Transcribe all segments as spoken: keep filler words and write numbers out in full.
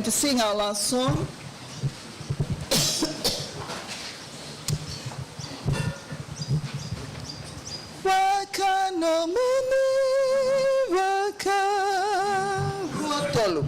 To sing our last song. Vakanomuni, vaka. Rua, tolu.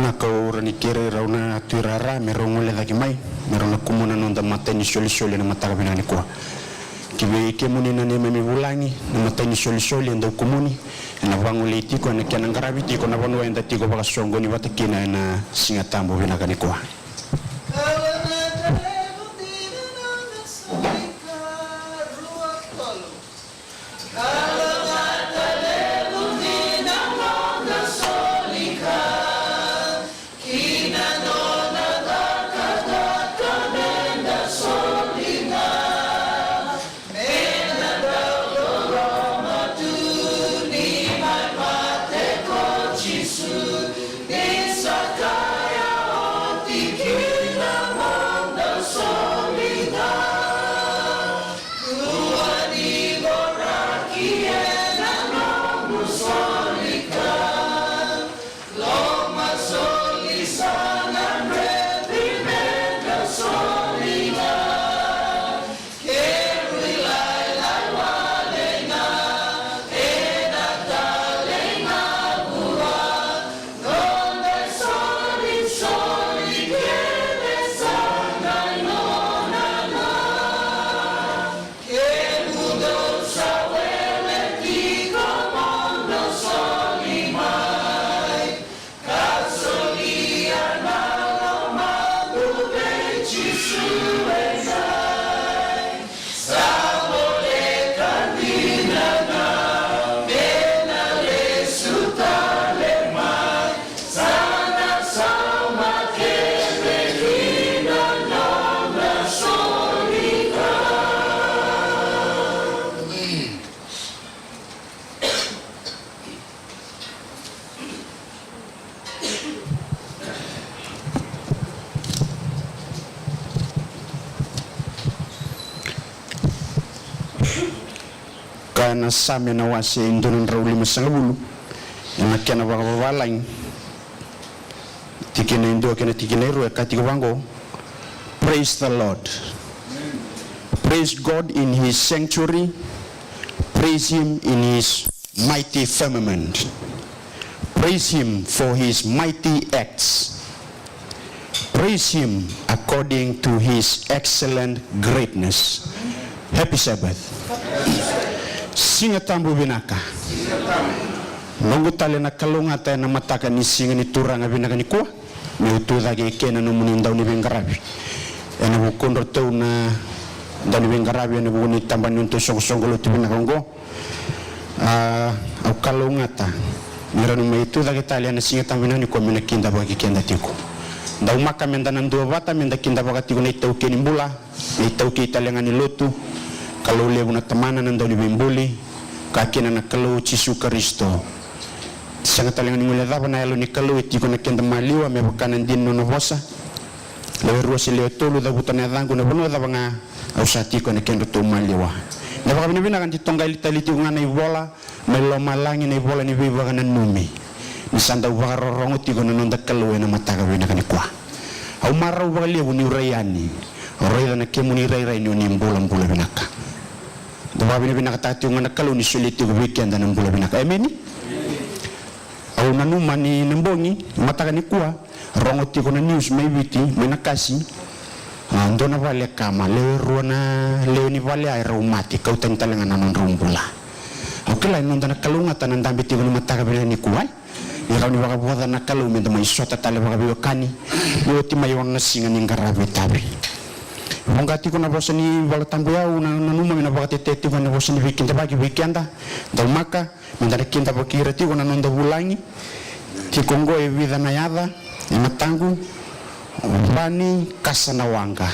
Na kau rawa ni kerei rau na tuirara me rau gole cake mai, me rau na kumuna na noda matai ni solisoli ena mataka vinaka nikua. Ki vei kemuni na neimami vulagi, na matai ni solisoli e dau kumuni, ena vagolei tiko ena kena qaravi tiko na vanua eda tiko vakasoqoni vata kina ena Siga Tabu vinaka nikua. Kalougatataka levu dina na noda soli ka, rua, tolu. Kalougatataka levu dina na noda soli ka, ki na nona cakacaka meda soli ga. Meda dau loloma tu ni mai mate ko Jisu, ni sa kaya oti Ena Same na wase e dua na drau lima sagavulu, ena kena vakavavalagi, tikina e dua kei na tikina e rua, e kaya tiko vaqo: Praise the Lord. Praise God in his sanctuary. Praise him in his mighty firmament. Praise him for his mighty acts. Praise him according to his excellent greatness. Happy Sabbath. Siga Tabu vinaka. Noqu tale na kalougata ena mataka ni siga ni Turaga vinaka nikua, meu tu cake eke ena nomuni dauniveiqaravi ena vukudratou na dauniveiqaravi ena vuku ni tabana ni nodatou isoqosoqo lotu vinaka oqo. A, au kalougata ni rawa ni mai tu cake tale ena Siga Tabu vinaka nikua me na kidavaki keda tiko. Daumaka meda na duavata, meda kidavaka tiko na itaukei ni bula, na itaukei tale ga ni lotu. Kalou levu na Tamana, na Dauniveibuli, ka kina na Kalou Jisu Karisito. Sega tale ga ni guilecava na Yalo ni Kalou e tiko ena keda maliwa, me vaka na dina ni nona vosa. Lewe rua se lewe tolu, cavuta na yacaqu, na vanua cava ga au sa tiko ena kedratou maliwa. Na vakavinavinaka ni toqai tale tiko ga na ivola mai lomalagi, na ivola ni veivakananumi, ni sa dau vakarorogo tiko na noda Kalou ena mataka vinaka nikua. Au marau vakalevu niu rai yani, au raica na kemuni irairai ni o ni bulabula vinaka. Da vakavinavinakataka tiko ga na Kalou ni solia tiko vei keda na bula vinaka. Emeni. Au nanuma ni na bogi, mataka nikua, rogo tiko na news mai Viti, mai Nakasi. A, dua na vale e kama, lewe rua na lewe ni vale a erau mate, kau tani tale ga na nodrau bula. Au kila e noda na kalougata na dabe tiko na mataka vinaka nikua, e? Ni rawa ni vakavoca na Kalou meda mai sota tale vakaveiwekani, ni oti mai ono na siga ni qaravi itavi. Voqa tiko na vosa ni Vola Tabu, au na, nanuma me na vakatetei tiko na vosa ni veikidavaki vei keda. Daumaka, meda na kidavaki ira tiko na noda vulagi. Tiko oqo e vica na yaca e mataqu: Vani Kasanawaqa.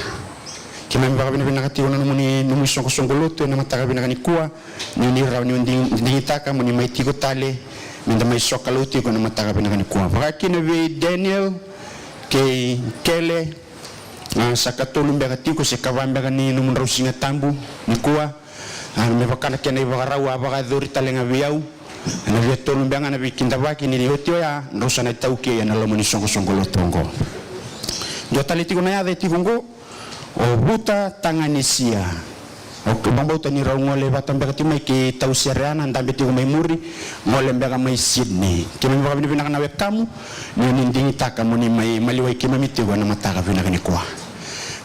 Keimami vakavinavinaka tiko na nomuni, nomu isoqosoqo lotu ena mataka vinaka nikua. Ni ni rawa ni o di-, digitaka mo ni mai tiko tale, meda mai sokalou tiko ena mataka vinaka nikua. Vaka kina vei Daniel kei Kele, a, sa katolu beka tiko se kava beka ni nomudrau Siga Tabu nikua. A, me vaka na kena ivakarau a vakayacori tale ga vei au. Ena via tolu beka ga na veikidavaki, ni oti oya drau sa na itaukei ena loma ni soqosoqo lotu oqo. Dua tale tiko na yaca e tiko oqo, o Vuta Taganisia. Au vakabauta ni rau gole vata beka tiko mai kei Tau Sereana, dabe tiko mai muri, gole beka mai Sydney. Keimami vakavinavinaka na wekamu ni o ni digitaka mo ni mai maliwai keimami tiko ena mataka vinaka nikua.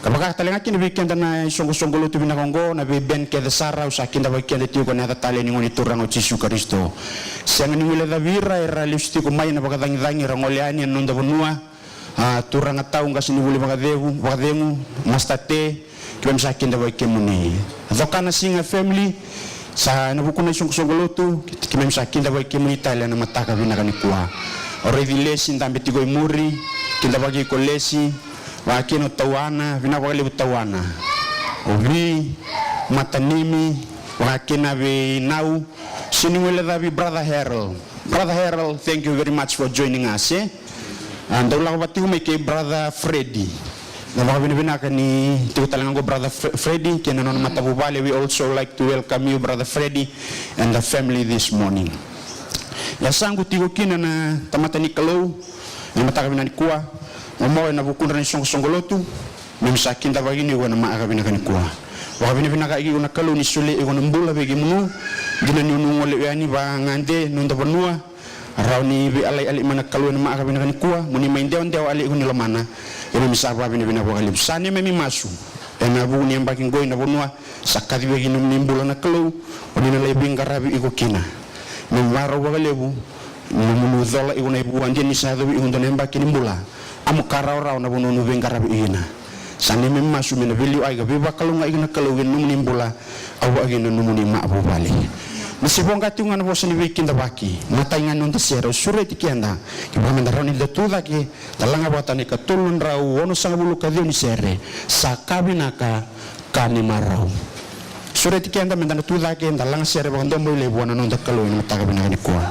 Ka vaka tale ga kina vei keda na isoqosoqo lotu vinaka oqo, na vei band kece sara, au sa kidavaki keda tiko ena yaca talei ni Gone Turaga o Jisu Karisito. Sega ni guilecavi ira, era lesu tiko mai ena vakacagicagi, era gole yani ena noda vanua. A, turaga tau, qasenivuli vakacegu, vakacegu, Master Te, keimami sa kidavaki kemuni. Cokanasiga family, sa ena vuku na isoqosoqo lotu, keimami sa kidavaki kemuni tale ena mataka vinaka nikua. O Raici Lesi, dabe tiko i muri, kidavaki iko Lesi, vaka kina o Tauana, vinaka vakalevu Tauana. O Vi, Matanimi, vaka kina vei Nau, sega ni guilecavi Brother Harold. Brother Harold, thank you very much for joining us, e? A, dau lako vata tiko mai kei Brother Freddy. Na vakavinavinaka ni tiko tale ga oqo Brother Fre-, Freddy, kei na nona matavuvale. We also like to welcome you, Brother Freddy, and the family this morning. Yasaqu tiko kina na tamata ni Kalou, na mataka vinaka nikua, momo ena vukudra na isoqosoqo lotu. Keimami sa kidavaki iko ena mataka vinaka nikua. Vakavinavinakataki iko na Kalou ni solia iko na bula vei kemunu. Dina ni o ni gole yani vagade noda vanua. Rawa ni veialailai mai na Kalou ena mataka vinaka nikua. Mo ni mai dewadewa, a lai iko ni lomana. Keimami sa vakavinavinaka vakalevu. Sa neimami masu ena vuku ni yabaki qo ena vanua. Sa kacivaki nomuni bula na Kalou, o ni na lai veiqaravi iko kina. Ni marau vakalevu nomuni cola iko na ivua, dina ni sa yacovi iko dua na yabaki ni bula. A mo ka rawarawa na vanua o ni veiqaravi kina. Sa neimami masu me na veiliutaki ka veivakalougatataki na Kalou kei na nomuni bula, au vaka kina nomuni matavuvale. Ni se voqa tiko ga na vosa ni veikidavaki, matai ga ni noda sere, au sureti keda, kevaka meda rawa ni da tu cake, da laga vata na ikatolu na drau onosagavulu ka ciwa ni sere, Sa Ka Vinaka, Ka ni Marau. Sureti keda meda na tu cake, da laga sere vakadomobula vua na noda Kalou ena mataka vinaka nikua.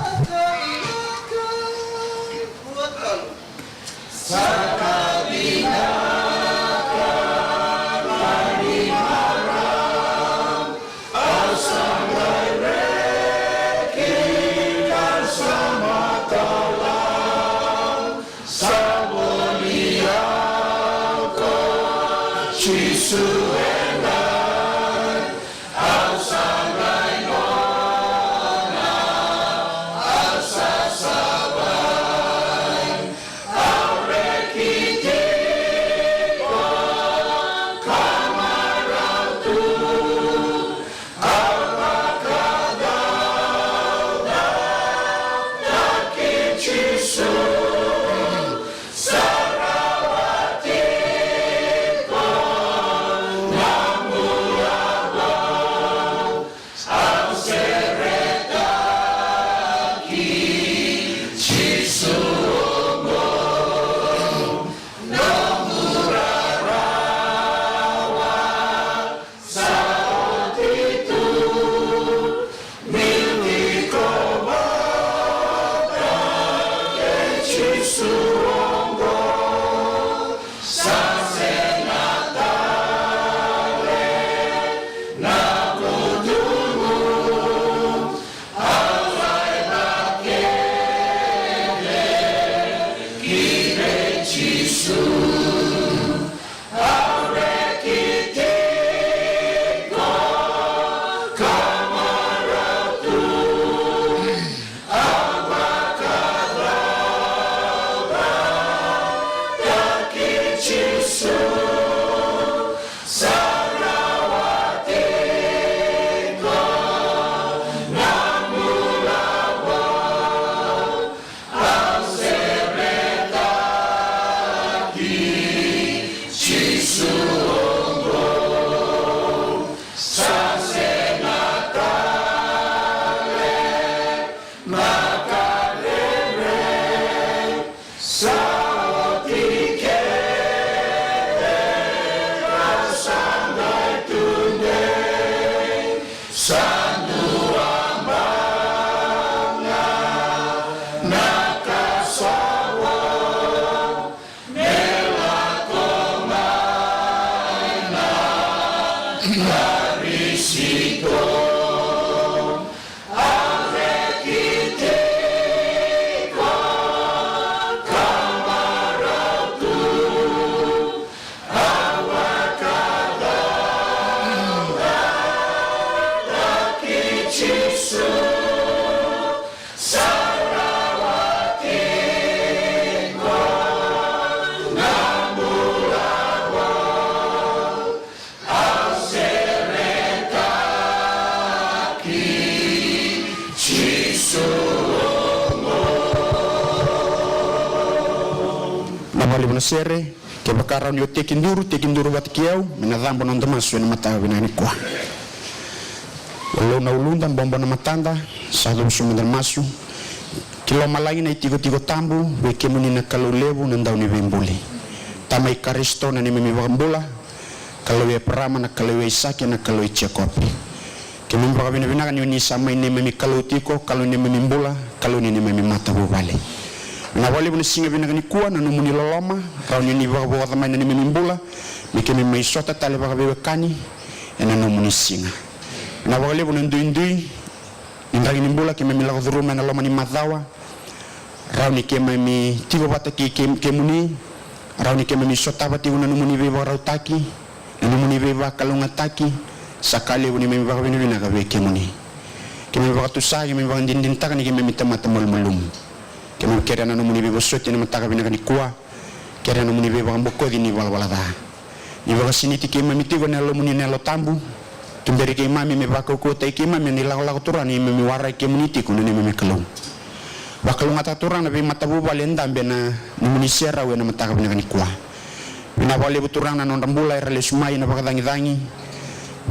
Na vakalevu na sere, kevaka rawa ni o tekiduru, tekiduru vata kei au, me na cabo na noda masu ena mataka vinaka nikua. Walu na uluda, bobo na matada, sa cuva sobu meda na masu. Ki lomalagi na itikotiko tabu, vei kemuni na Kalou levu, na Dauniveibuli. Tamai Karisito na neimami vakabula, Kalou i Eparama, na Kalou i Aisake, na Kalou i Jekope. Keimami vakavinavinaka ni oni sa mai neimami Kalou tiko, Kalou ni neimami bula, Kalou ni neimami matavuvale. Vinaka vakalevu na siga vinaka nikua, na nomuni loloma, rawa ni oni vakavokoca mai na neimami bula, me keimami mai sota tale vakaveiwekani ena nomuni siga. Vinaka vakalevu na duidui ni draki ni bula keimami lako curuma ena loma ni macawa. Rawa ni keimami tiko vata kei ke-, kemuni. Rawa ni keimami sotava tiko na nomuni veivakarautaki, na nomuni veivakalougatataki. Sa ka levu neimami vakavinavinaka vei kemuni. Keimami vakatusa, keimami vakadinadinataka ni keimami tamata malumalumu. Keimami kerea na nomuni veivosoti ena mataka vinaka nikua. Kerea na nomuni veivakabokoci ni valavala ca. Ni vakasinaiti keimami tiko ena Yalomuni na Yalo Tabu. Tuberi keimami, me vakaukauwataki keimami ena ilakolako, Turaga, neimami waraki kemuni tiko, na neimami Kalou. Vakalougatataka, Turaga, na veimatavuvale e dabe ena nomuni serau ena mataka vinaka nikua. Vinaka vakalevu, Turaga, na nodra bula era lesu mai ena vakacagicagi.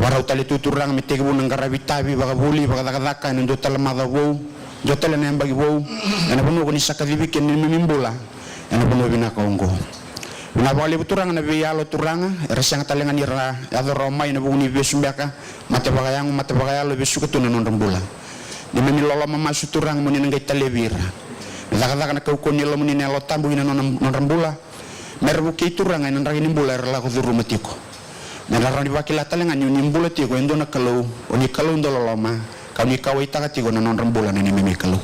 Vakarau tale tu, Turaga, me tekivu na qaravi itavi, vakavuli, vakacakacaka ena dua tale na macawa vou, dua tale na yabaki vou, ena vanua ko ni sa kacivi kina na neimami bula ena vanua vinaka oqo. Vinaka vakalevu, Turaga, na veiyalo, Turaga, era sega tale ga ni ra yaco rawa mai ena vuku ni vesu beka, mate vakayago, mate vakayalo, e vesuka tu na nodra bula. Neimami loloma masu, Turaga, mo ni na qai talevi ira. Me cakacaka na kaukauwa ni Yalomuni na Yalo Tabu ki na nona, nodra bula. Me ra vukei, Turaga, ena draki ni bula era lako curuma tiko. Me ra rawa ni vakila tale ga ni o ni bula tiko e dua na Kalou, o ni Kalou dauloloma, ka o ni kauwaitaka tiko na nodra bula na neimami Kalou.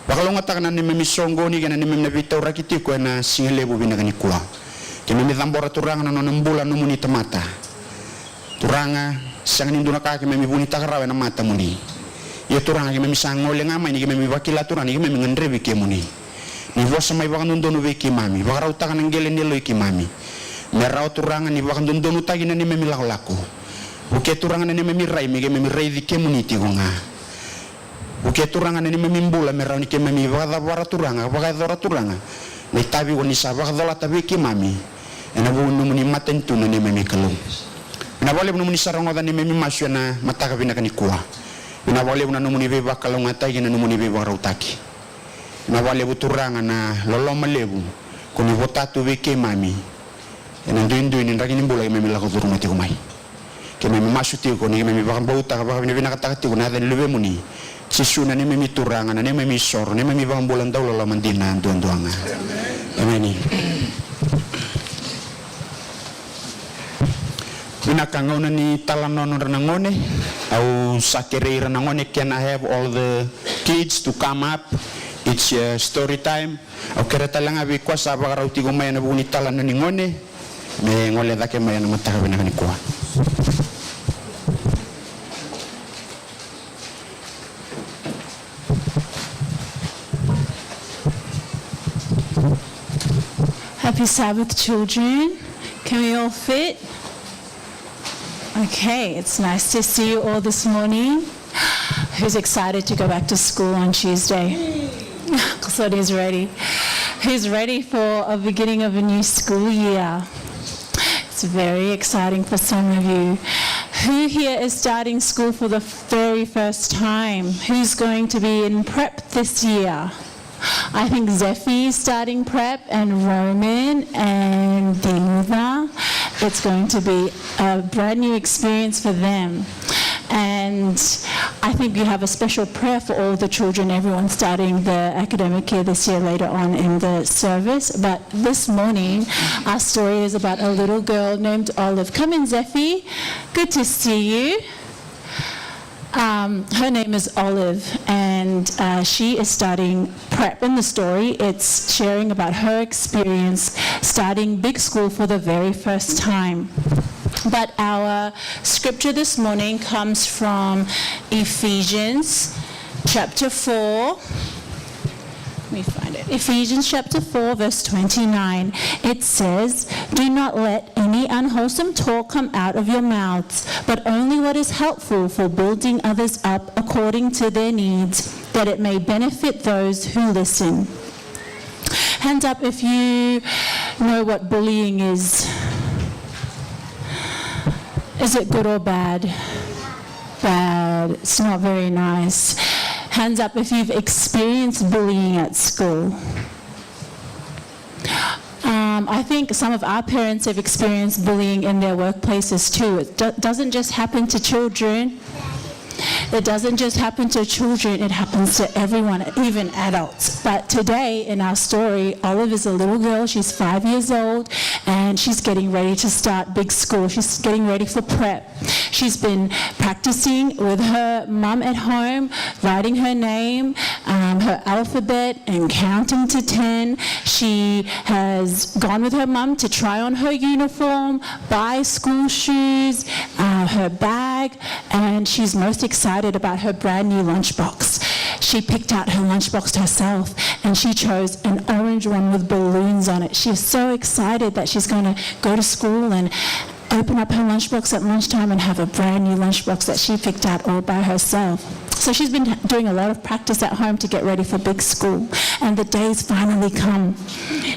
Vakalougatataka na neimami soqoni kei na neimami na veitauraki tiko ena siga levu vinaka nikua. Keimami cabora, Turaga, na nona bula na nomuni tamata. Turaga, sega ni dua na ka keimami vunitaka rawa ena matamuni. Ia Turaga, keimami sa gole ga mai ni keimami vakila Turaga ni keimami gadrevi kemuni. Ni vosa mai vakadodonu vei keimami, vakarautaka na qele ni yaloi keimami. Me rawa Turaga ni vakadodonutaki na neimami lakolako. Vukea Turaga na neimami rai me keimami raici kemuni tiko ga. Vukea Turaga na neimami bula me rawa ni keimami vakacavara Turaga, vakayacora Turaga na itavi ko ni sa vakacolata vei keimami ena vuku ni nomuni matanitu na neimami Kalou. Vinaka vakalevu nomuni sa rogoca na neimami masu ena mataka vinaka nikua. Vinaka vakalevu na nomuni veivakalougatataki, na nomuni veivakarautaki. Vinaka vakalevu Turaga na loloma levu ko ni vota tu vei keimami ena duidui ni draki ni bula keimami lako curuma tiko mai. Keimami masu tiko ni keimami vakabautaka, vakavinavinakataka tiko na yaca ni Luvemuni, Jisu na neimami Turaga, na neimami isoro, neimami iVakabula dauloloma dina duadua ga. Emeni. Vinaka, gauna ni talanoa nodra na gone. Au sa kerei ira na gone, can I have all the kids to come up? It's, uh, story time. Au kerea tale ga vei koya sa vakarau tiko mai ena vuku ni talanoa ni gone me gole cake mai ena mataka vinaka nikua. Happy Sabbath, children. Can we all fit? Okay, it's nice to see you all this morning. Who's excited to go back to school on Tuesday? Qasoni's ready. Who's ready for a beginning of a new school year? It's very exciting for some of you. Who here is starting school for the very first time? Who's going to be in prep this year? I think Zephyr is starting prep, and Roman and Diva. It's going to be a brand new experience for them. And I think you have a special prayer for all the children, everyone starting the academic year this year later on in the service. But this morning, our story is about a little girl named Olive. Come in, Zephyr. Good to see you. Um, her name is Olive, and, uh, she is starting prep. In the story, it's sharing about her experience starting big school for the very first time. But our scripture this morning comes from Ephesians chapter four. Let me find it. Ephesians chapter four, verse twenty-nine. It says, "Do not let any unwholesome talk come out of your mouths, but only what is helpful for building others up according to their needs, that it may benefit those who listen." Hands up if you know what bullying is. Is it good or bad? Bad. It's not very nice. Hands up if you've experienced bullying at school. Um, I think some of our parents have experienced bullying in their workplaces too. It do-, doesn't just happen to children. It doesn't just happen to children, it happens to everyone, even adults. But today in our story, Olive is a little girl, she's five years old, and she's getting ready to start big school. She's getting ready for prep. She's been practicing with her mum at home, writing her name, um, her alphabet, and counting to ten. She has gone with her mum to try on her uniform, buy school shoes, uh, her bag, and she's most excited about her brand new lunchbox. She picked out her lunchbox herself, and she chose an orange one with balloons on it. She is so excited that she's gonna go to school and open up her lunchbox at lunchtime and have a brand new lunchbox that she picked out all by herself. So she's been doing a lot of practice at home to get ready for big school, and the day's finally come.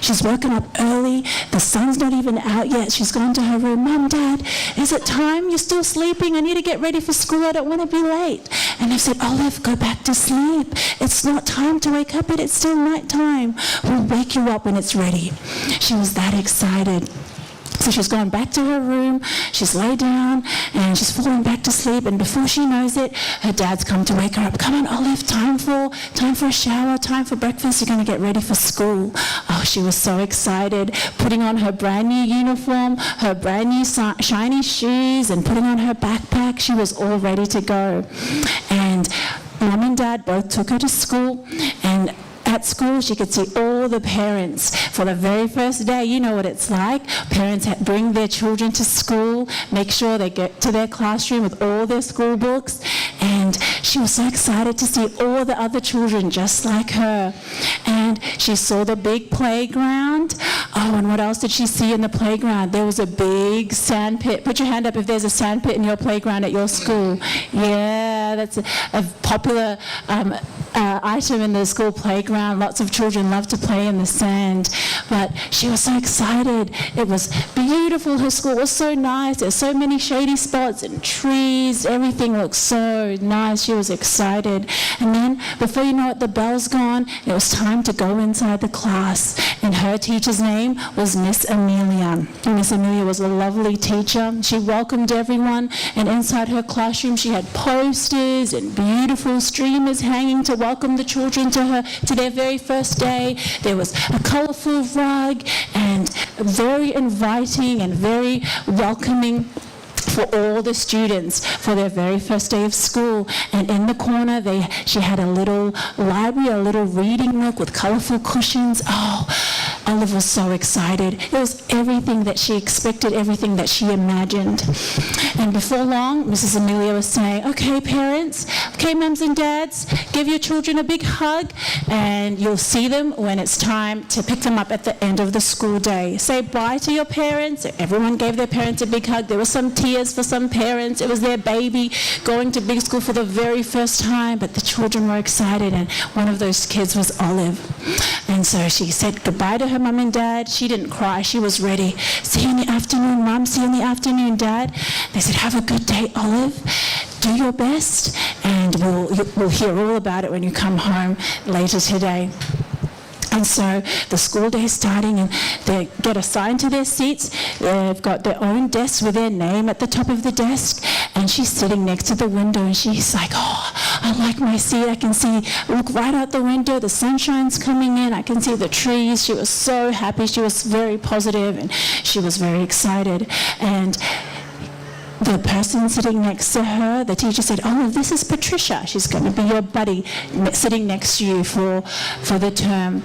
She's woken up early, the sun's not even out yet. She's gone to her room, "Mum, Dad, is it time? You're still sleeping. I need to get ready for school. I don't want to be late." And they've said, "Olive, go back to sleep. It's not time to wake up yet. It's still night time. We'll wake you up when it's ready." She was that excited. So she's gone back to her room, she's lay down, and she's fallen back to sleep, and before she knows it, her dad's come to wake her up. "Come on, Olive, time for, time for a shower, time for breakfast, you're gonna get ready for school." Oh, she was so excited, putting on her brand new uniform, her brand new si-, shiny shoes, and putting on her backpack. She was all ready to go. And Mum and Dad both took her to school, and at school, she could see all the parents for the very first day. You know what it's like. Parents ha- bring their children to school, make sure they get to their classroom with all their school books. And she was so excited to see all the other children just like her. And she saw the big playground. Oh, and what else did she see in the playground? There was a big sand pit. Put your hand up if there's a sand pit in your playground at your school. Yeah, that's a, a popular um, uh, item in the school playground. Lots of children love to play in the sand. But she was so excited. It was beautiful. Her school was so nice. There's so many shady spots and trees. Everything looked so nice. She was excited. And then, before you know it, the bell's gone. It was time to go inside the class. And her teacher's name was Miss Amelia. Miss Amelia was a lovely teacher. She welcomed everyone, and inside her classroom, she had posters and beautiful streamers hanging to welcome the children to her, to their very first day. There was a colourful rug and very inviting and very welcoming for all the students for their very first day of school. And in the corner, they she had a little library, a little reading nook with colourful cushions. Oh, Olive was so excited. It was everything that she expected, everything that she imagined. And before long, Missus Amelia was saying, "Okay, parents, okay, mums and dads, give your children a big hug, and you'll see them when it's time to pick them up at the end of the school day. Say bye to your parents." Everyone gave their parents a big hug. There were some tears for some parents. It was their baby going to big school for the very first time, but the children were excited, and one of those kids was Olive. And so she said goodbye to her mum and dad. She didn't cry. She was ready. "See you in the afternoon, Mum. See you in the afternoon, Dad." They said, "Have a good day, Olive. Do your best, and we'll, we'll hear all about it when you come home later today." And so the school day is starting, and they get assigned to their seats. They've got their own desk with their name at the top of the desk. And she's sitting next to the window, and she's like, "Oh, I like my seat. I can see, look right out the window. The sunshine's coming in. I can see the trees." She was so happy. She was very positive, and she was very excited. And the person sitting next to her, the teacher said, "Oh, this is Patricia. She's going to be your buddy ne- sitting next to you for, for the term."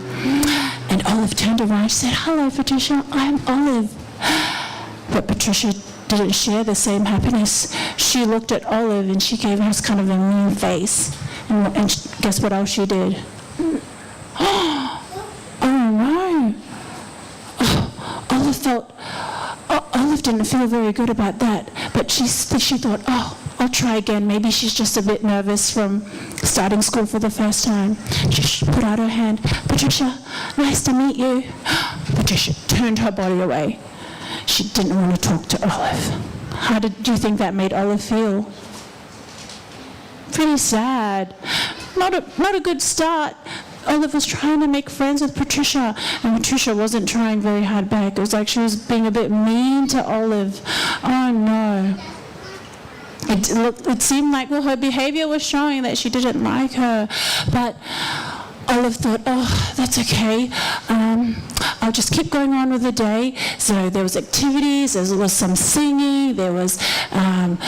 And Olive turned around. She said, "Hello, Patricia. I'm Olive." But Patricia didn't share the same happiness. She looked at Olive and she gave us kind of a mean face. And, and guess what else she did? Oh no! Olive felt, O- Olive didn't feel very good about that, but she s- she thought, "Oh, I'll try again. Maybe she's just a bit nervous from starting school for the first time." She sh- put out her hand. "Patricia, nice to meet you." Patricia turned her body away. She didn't want to talk to Olive. How did, do you think that made Olive feel? Pretty sad. Not a, not a good start. Olive was trying to make friends with Patricia, and Patricia wasn't trying very hard back. It was like she was being a bit mean to Olive. Oh no. It looked, it seemed like, well, her behavior was showing that she didn't like her, but Olive thought, "Oh, that's okay. Um, I'll just keep going on with the day." So there was activities, there was some singing, there was um,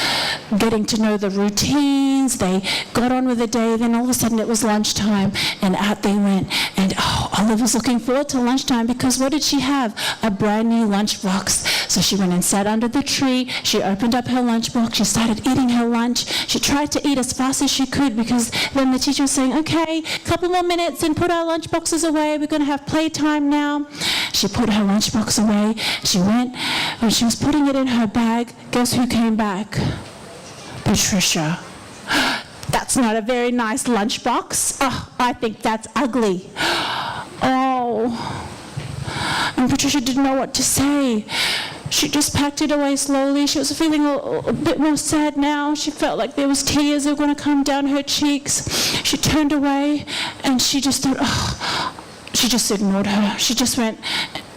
getting to know the routines. They got on with the day. Then all of a sudden it was lunchtime, and out they went. And oh, Olive was looking forward to lunchtime because what did she have? A brand new lunchbox. So she went and sat under the tree. She opened up her lunchbox. She started eating her lunch. She tried to eat as fast as she could because then the teacher was saying, "Okay, couple more minutes and put our lunchboxes away. We're going to have playtime now." She put her lunchbox away. She went, when she was putting it in her bag, guess who came back? Patricia. "That's not a very nice lunchbox. Oh, I think that's ugly." Oh. And Patricia didn't know what to say. She just packed it away slowly. She was feeling a, a bit more sad now. She felt like there was tears that were going to come down her cheeks. She turned away and she just thought, "Oh," she just ignored her. She just went,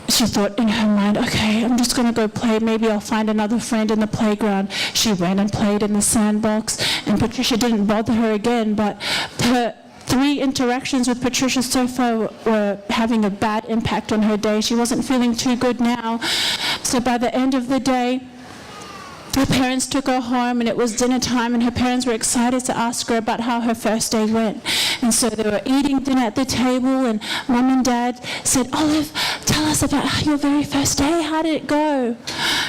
she thought in her mind, "Okay, I'm just going to go play. Maybe I'll find another friend in the playground." She went and played in the sandbox, and Patricia didn't bother her again, but her three interactions with Patricia so far were having a bad impact on her day. She wasn't feeling too good now. So by the end of the day, her parents took her home and it was dinner time, and her parents were excited to ask her about how her first day went. And so they were eating dinner at the table, and Mum and Dad said, "Olive, tell us about your very first day. How did it go?"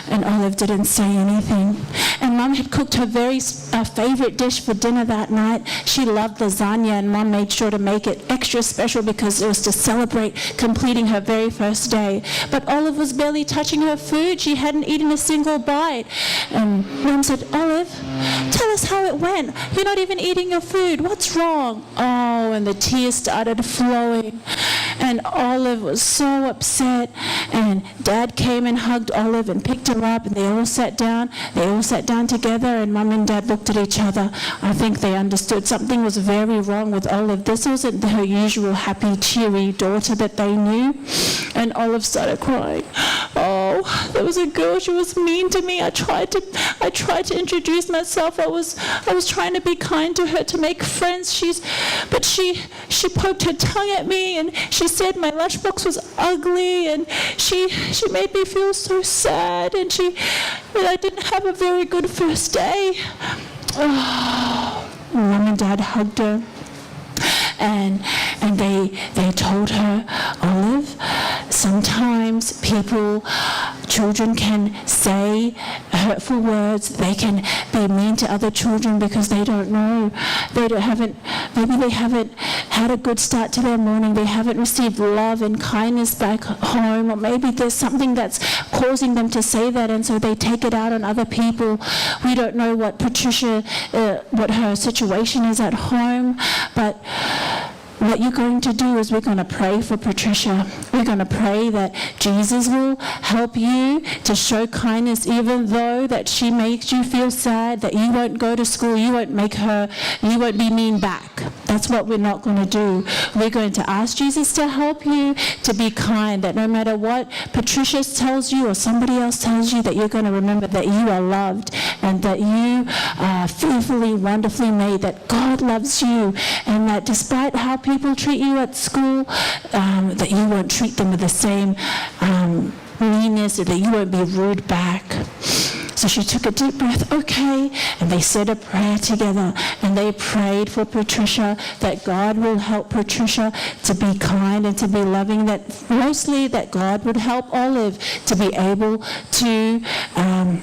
And Olive didn't say anything. And Mum had cooked her very s- uh, favorite dish for dinner that night. She loved lasagna, and Mum made sure to make it extra special because it was to celebrate completing her very first day. But Olive was barely touching her food. She hadn't eaten a single bite. And Mum said, "Olive, tell us how it went. You're not even eating your food. What's wrong?" Oh, and the tears started flowing. And Olive was so upset. And Dad came and hugged Olive and picked her up, and they all sat down. They all sat down together, and Mum and Dad looked at each other. I think they understood something was very wrong with Olive. This wasn't her usual happy, cheery daughter that they knew. And Olive started crying. "Oh, there was a girl. She was mean to me. I tried to, I tried to introduce myself. I was, I was trying to be kind to her, to make friends. She's, but she, she poked her tongue at me, and she said my lunchbox was ugly, and she, she made me feel so sad, and she, that I didn't have a very good first day." Oh, Mum and Dad hugged her, and and they they told her, "Olive, sometimes people, children can say hurtful words. They can be mean to other children because they don't know, they don't, haven't, maybe they haven't had a good start to their morning. They haven't received love and kindness back home, or maybe there's something that's causing them to say that, and so they take it out on other people." We don't know what Patricia, uh, what her situation is at home, but what you're going to do is we're going to pray for Patricia. We're going to pray that Jesus will help you to show kindness, even though that she makes you feel sad, that you won't go to school, you won't make her, you won't be mean back. That's what we're not going to do. We're going to ask Jesus to help you to be kind, that no matter what Patricia tells you or somebody else tells you, that you're going to remember that you are loved and that you are fearfully, wonderfully made, that God loves you, and that despite how people treat you at school, um, that you won't treat them with the same, um, meanness, or that you won't be rude back. So she took a deep breath, "Okay," and they said a prayer together, and they prayed for Patricia, that God will help Patricia to be kind and to be loving, that mostly that God would help Olive to be able to, um,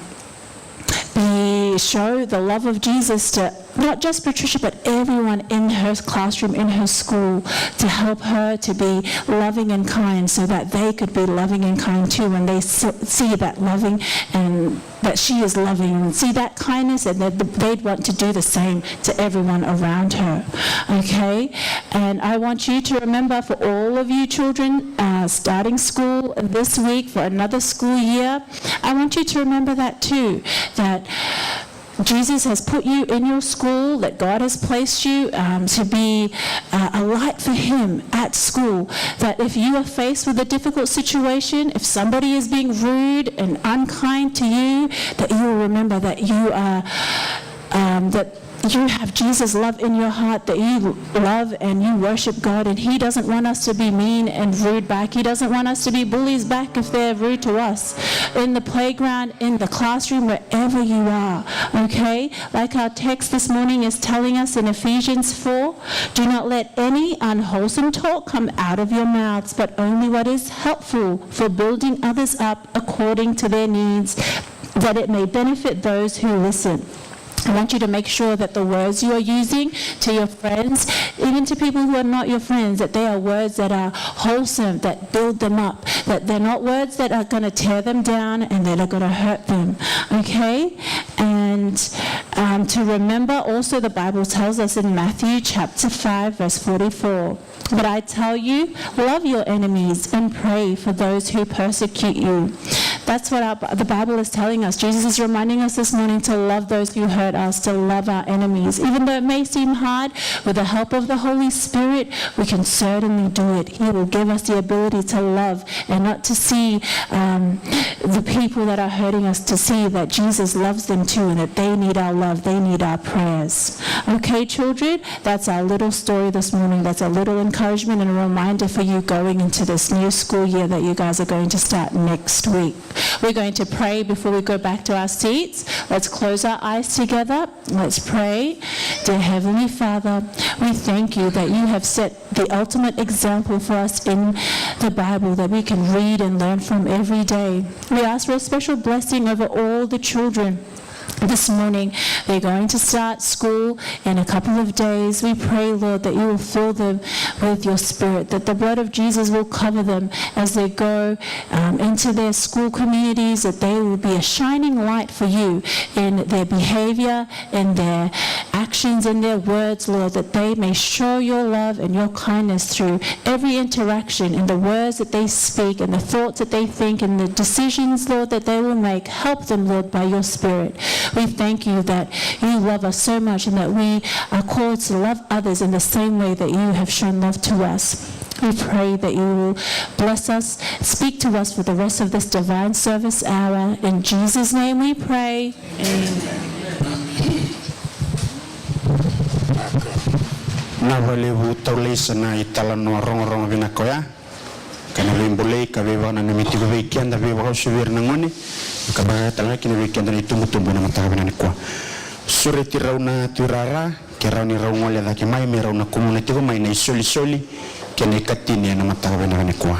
be, show the love of Jesus to not just Patricia, but everyone in her classroom, in her school, to help her to be loving and kind, so that they could be loving and kind too when they s- see that loving and that she is loving, and see that kindness, and that they'd want to do the same to everyone around her. Okay? And I want you to remember, for all of you children, uh, starting school this week for another school year, I want you to remember that too, that Jesus has put you in your school, that God has placed you, um, to be, uh, a light for Him at school. That if you are faced with a difficult situation, if somebody is being rude and unkind to you, that you will remember that you are, um, that you have Jesus' love in your heart, that you love and you worship God, and He doesn't want us to be mean and rude back. He doesn't want us to be bullies back if they're rude to us. In the playground, in the classroom, wherever you are, okay? Like our text this morning is telling us in Ephesians four, "Do not let any unwholesome talk come out of your mouths, but only what is helpful for building others up according to their needs, that it may benefit those who listen." I want you to make sure that the words you are using to your friends, even to people who are not your friends, that they are words that are wholesome, that build them up, that they're not words that are going to tear them down and that are going to hurt them. Okay? And, um, to remember also, the Bible tells us in Matthew chapter five, verse forty-four, "But I tell you, love your enemies and pray for those who persecute you." That's what our, the Bible is telling us. Jesus is reminding us this morning to love those who hurt us, to love our enemies. Even though it may seem hard, with the help of the Holy Spirit, we can certainly do it. He will give us the ability to love and not to see, um, the people that are hurting us, to see that Jesus loves them too, and that they need our love, they need our prayers. Okay, children? That's our little story this morning. That's a little encouragement and a reminder for you going into this new school year that you guys are going to start next week. We're going to pray before we go back to our seats. Let's close our eyes together. Let's pray. Dear Heavenly Father, we thank you that you have set the ultimate example for us in the Bible that we can read and learn from every day. We ask for a special blessing over all the children this morning. They're going to start school in a couple of days. We pray, Lord, that you will fill them with your spirit, that the blood of Jesus will cover them as they go, um, into their school communities, that they will be a shining light for you in their behavior, in their actions, in their words, Lord, that they may show your love and your kindness through every interaction, in the words that they speak, in the thoughts that they think, in the decisions, Lord, that they will make. Help them, Lord, by your Spirit. We thank you that you love us so much and that we are called to love others in the same way that you have shown love to us. We pray that you will bless us, speak to us for the rest of this divine service hour. In Jesus' name we pray. Amen. Vinaka vakalevu Taulaisa na italanoa rogorogo vinaka oya. Ka na veibolei ka veivakananumi tiko vei keda, veivakauasivi ira na gone, ka vaka tale ga kina vei keda na itubutubu ena mataka vinaka nikua. Sureti rau na tuirara, ke rawa ni rau gole cake mai me rau na kumuna tiko mai na isolisoli kei na ikatini ena mataka vinaka nikua.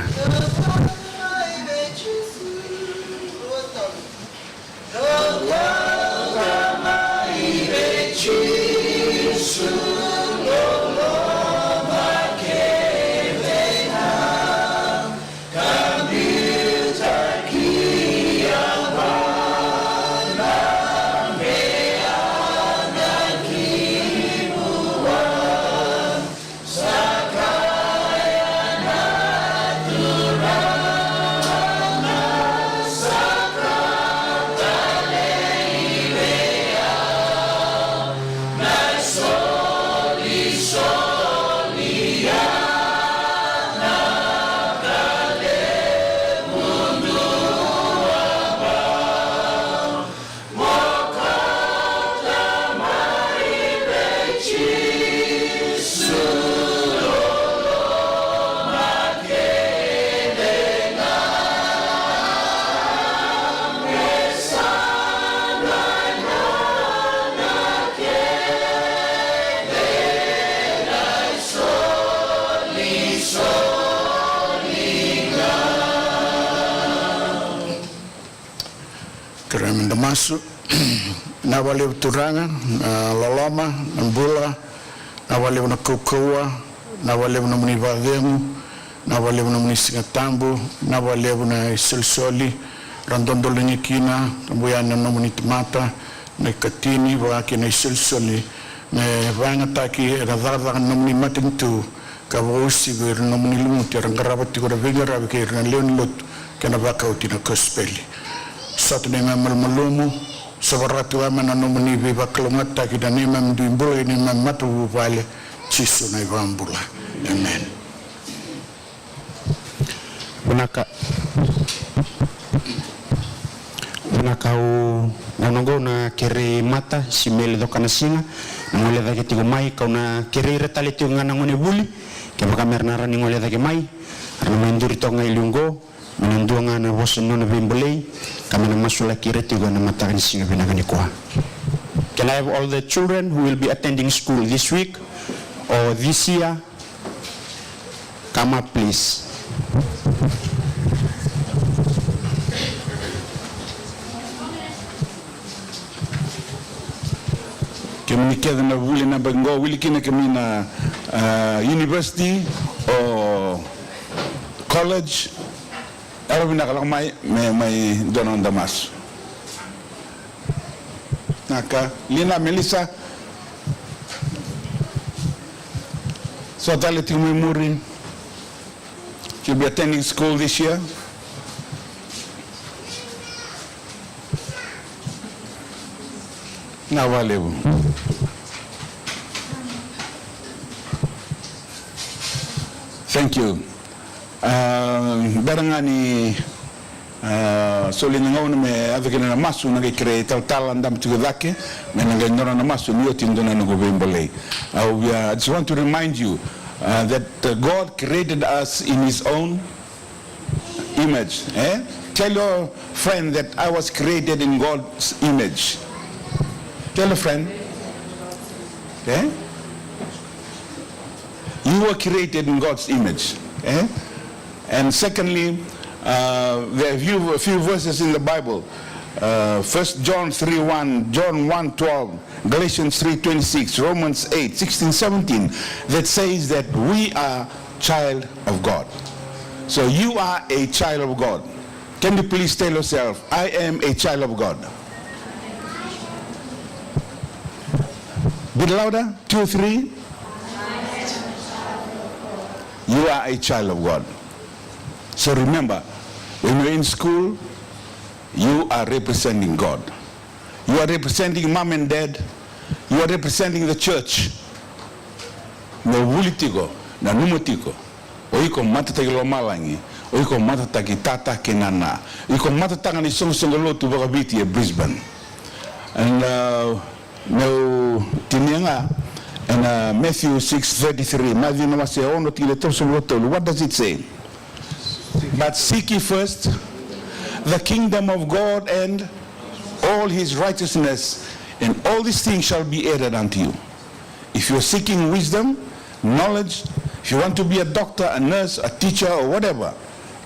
Kerea meda masu. Vinaka vakalevu Turaga na loloma, na bula, vinaka vakalevu na kaukauwa, vinaka vakalevu nomuni vakacegu, vinaka vakalevu nomuni Siga Tabu, vinaka vakalevu na isolisoli ra dodoliga kina, tabu yani na nomuni tamata, na ikatini vaka kina isolisoli me vakayagataki ena cakacaka ni nomuni matanitu, ka vakauasivi ira na nomuni lumuti era qarava tiko na veiqaravi kei ira na lewe ni lotu kei na vakauti na kosipeli. Sota neimami malumalumu, sovaraka tiko ga mai na nomuni veivakalougatataki na neimami dui bula kei neimami matavuvale, Jisu na iVakabula. Emeni. Vinaka. Vinaka, au gauna oqo na kerei Mata Simeli Cokanasiga na gole cake tiko mai, kau na kerei ira tale tiko ga na gone vuli, kevaka mera na rawa ni gole cake mai, era na mai duri toka ga i liu oqo, me na dua ga na vosa ni nona veibolei, ka me na masulaki ira tiko ena mataka ni siga vinaka nikua. Can I have all the children who will be attending school this week or this year come up, please? Kemuni kece na vuli na yabaki qo, wili kina kemuni na, ah, university o college. Yalovinaka, lako mai, me mai dua na noda masu. Vinaka, Lina, Melissa. So tale tiko mai muri. She'll be attending school this year. Vinaka vakalevu. Thank you. Ah, bera ga ni, ah, soli na gauna me yaco kina na masu, na qai kerei talatala Damatiko Cake me na qai nona na masu ni oti e dua na noqu veibolei. Ah, we are, I just want to remind you, ah, that, uh, God created us in his own image, eh? Tell your friend that I was created in God's image. Tell a friend. Eh? You were created in God's image. Eh? And secondly, uh, there are few, a few verses in the Bible. Uh, First John three one, John one twelve, Galatians three twenty-six, Romans eight sixteen, seventeen, that says that we are child of God. So you are a child of God. Can you please tell yourself, "I am a child of God"? Bit louder. Two, three. You are a child of God. So remember, when you're in school, you are representing God. You are representing mom and dad. You are representing the church. Na vuli tiko, nanuma tiko. O iko matataki lomalagi, o iko matataki tata kei nana. O iko matataka ni soqosoqo lotu vakaviti e Brisbane. And, uh, meu tinia ga ena Matthew six thirty-three, Maciu na wase ono tikina e tolusagavulu ka tolu. What does it say? But seek ye first the kingdom of God and all his righteousness, and all these things shall be added unto you. If you're seeking wisdom, knowledge, if you want to be a doctor, a nurse, a teacher, or whatever,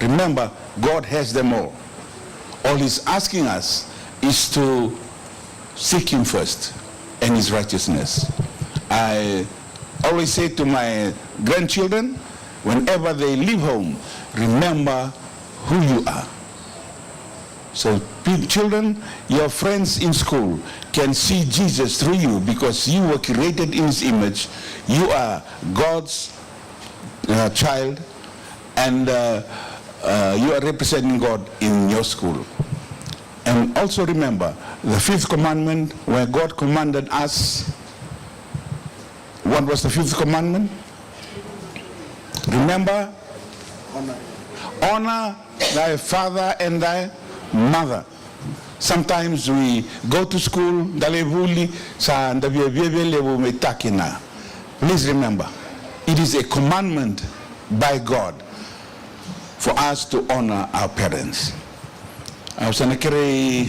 remember, God has them all. All he's asking us is to seek him first and his righteousness. I always say to my grandchildren, whenever they leave home, remember who you are. So, pe-, children, your friends in school can see Jesus through you because you were created in his image. You are God's, uh, child, and, uh, uh, you are representing God in your school. And also remember the fifth commandment, where God commanded us. What was the fifth commandment? Remember? Honor thy father and thy mother. Sometimes we go to school, da lai vuli, sa da via, via, viavia levu me takina. Please remember, it is a commandment by God for us to honor our parents. Au sa na kerei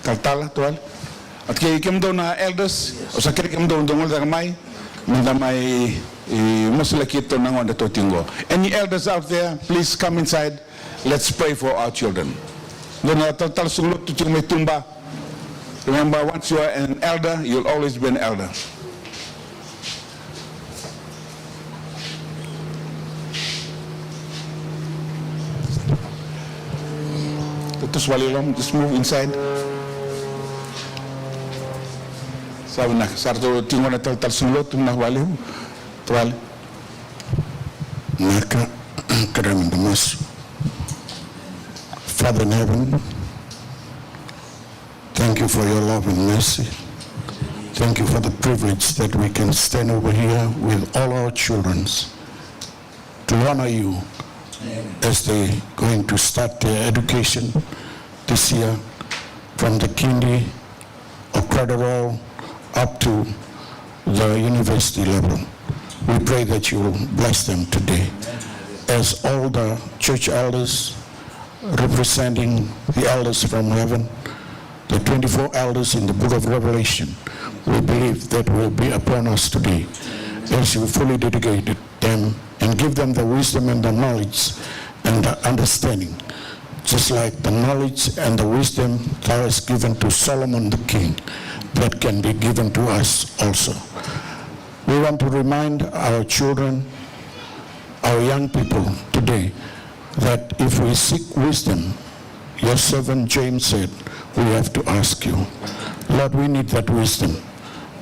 talatala, tavale. Ati kei kemudou na elders, au sa kerei kemudou dou gole cake mai, me da mai, e, masulaki iratou na gone tiko qo. Any elders out there, please come inside. Let's pray for our children. Dou na talatala soqo lotu tiko mai tuba. Remember, once you are an elder, you'll always be an elder. Toso vakalevu, just move inside. Sa vinaka, sa ratou tiko na talatala soqo lotu, vinaka vakalevu. Tavale. Vinaka, kerea meda masu. Father in heaven, thank you for your love and mercy. Thank you for the privilege that we can stand over here with all our children to honor you as they going to start their education this year from the kindy or cradle roll up to the university level. We pray that you will bless them today. As all the church elders representing the elders from heaven, the twenty-four elders in the book of Revelation, we believe that will be upon us today as you fully dedicated them and give them the wisdom and the knowledge and the understanding, just like the knowledge and the wisdom that was given to Solomon the king, that can be given to us also. We want to remind our children, our young people today, that if we seek wisdom, your servant James said, we have to ask you. Lord, we need that wisdom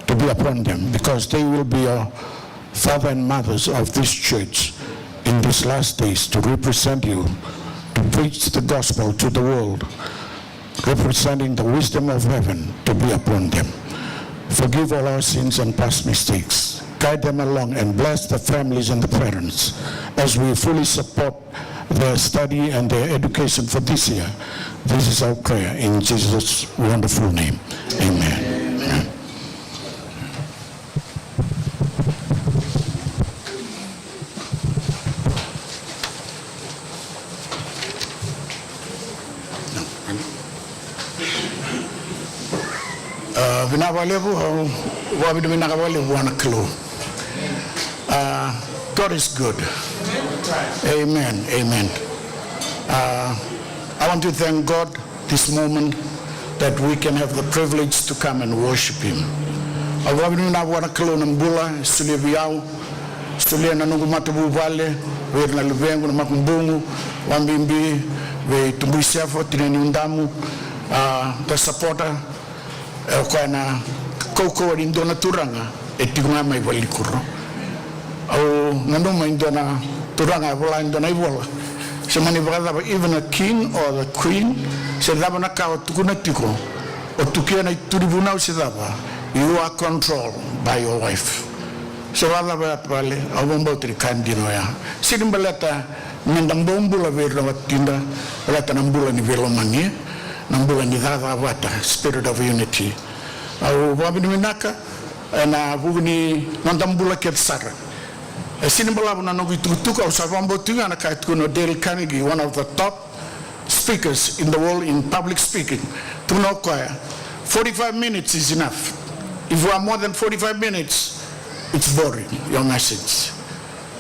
to be upon them, because they will be our father and mothers of this church in these last days to represent you, to preach the gospel to the world, representing the wisdom of heaven to be upon them. Forgive all our sins and past mistakes. Guide them along and bless the families and the parents as we fully support their study and their education for this year. This is our prayer in Jesus' wonderful name. Amen. Amen. Vakalevu, au vakavinavinaka vakalevu vua na Kalou. Uh, God is good. Amen, amen. Uh, I want to thank God this moment that we can have the privilege to come and worship Him. Au vakavinavinaka vua na Kalou na bula e solia vei au, solia na noqu matavuvale, vei ira na luvequ, na makubuqu, vakabibi vei Tubuisefo, tinani Udamu, uh, the supporter, e o koya na kaukauwa ni dua na turaga e tiko ga mai valenikuro. Au nanuma e dua na turaga e vola e dua na ivola, se mani vakacava, even a king or the queen, se cava na ka o tukuna tiko, o tukia na ituvunau se cava, you are controlled by your wife. Se vakacava ya vale, au vakabauta ni ka dina oya. Sega ni baleta meda bau bula vei ira na watida, baleta na bula ni veilomani, na bula ni cakacaka vata, spirit of unity. Au vakavinavinaka ena vuku ni noda bula kece sara. E sega ni balavu na noqu itukutuku, au sa vakabauta tiko ga na ka e tukuna o Dale Carnegie, one of the top speakers in the world in public speaking. Tukuna o koya, forty-five minutes is enough. If you are more than forty-five minutes, it's boring, your message.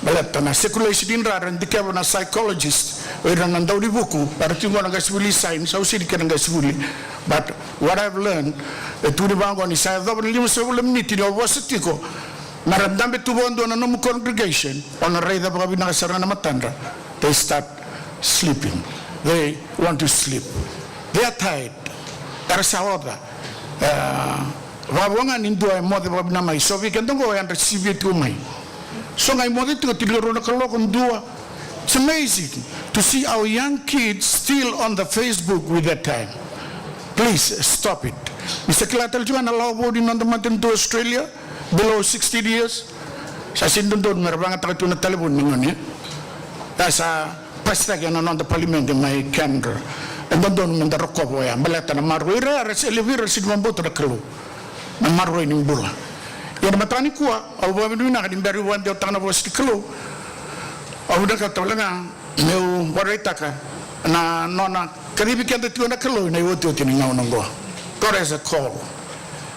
Baleta na circulation ni dra era dikeva na psychologist, o ira na daunivuku, era tiko qo na qasenivuli science, au sega ni kena qasenivuli. But what I've learned, e tukuni vaqo ni sa yacova na limasagavulu na miniti ni o vosa tiko, na ra dabe tu vakadua na nomu congregation, o na raica vakavinaka sara ga na matadra. They start sleeping. They want to sleep. They are tired. Era sa oca. E, vakavo ga ni dua e moce vakavinaka mai. So vei keda qo e yadra sivia tiko mai. So ga e moce tiko, tinikarua na kaloko, dua. It's amazing to see our young kids still on the Facebook with that time. Please stop it. Ni sa kila tale tiko ga na lawa vou ni noda matanitu Australia, below sixteen years. Sa sega ni dodonu me ra vayagataka tu na talevoni na gone. Ia sa pasitaki ena noda palimedi mai Canberra. E dodonu meda rokova oya baleta na maroroi, ira era se levu, ira sega ni vakabauta na Kalou. Na maroroi ni bula. Ia na mataka nikua, au vakavinavinaka ni bera niu vakadewataka na vosa ni Kalou, au vinakata wale ga meu vakaraitaka na nona kacivi keda tiko na Kalou ena iotioti ni gauna oqo. God has a call.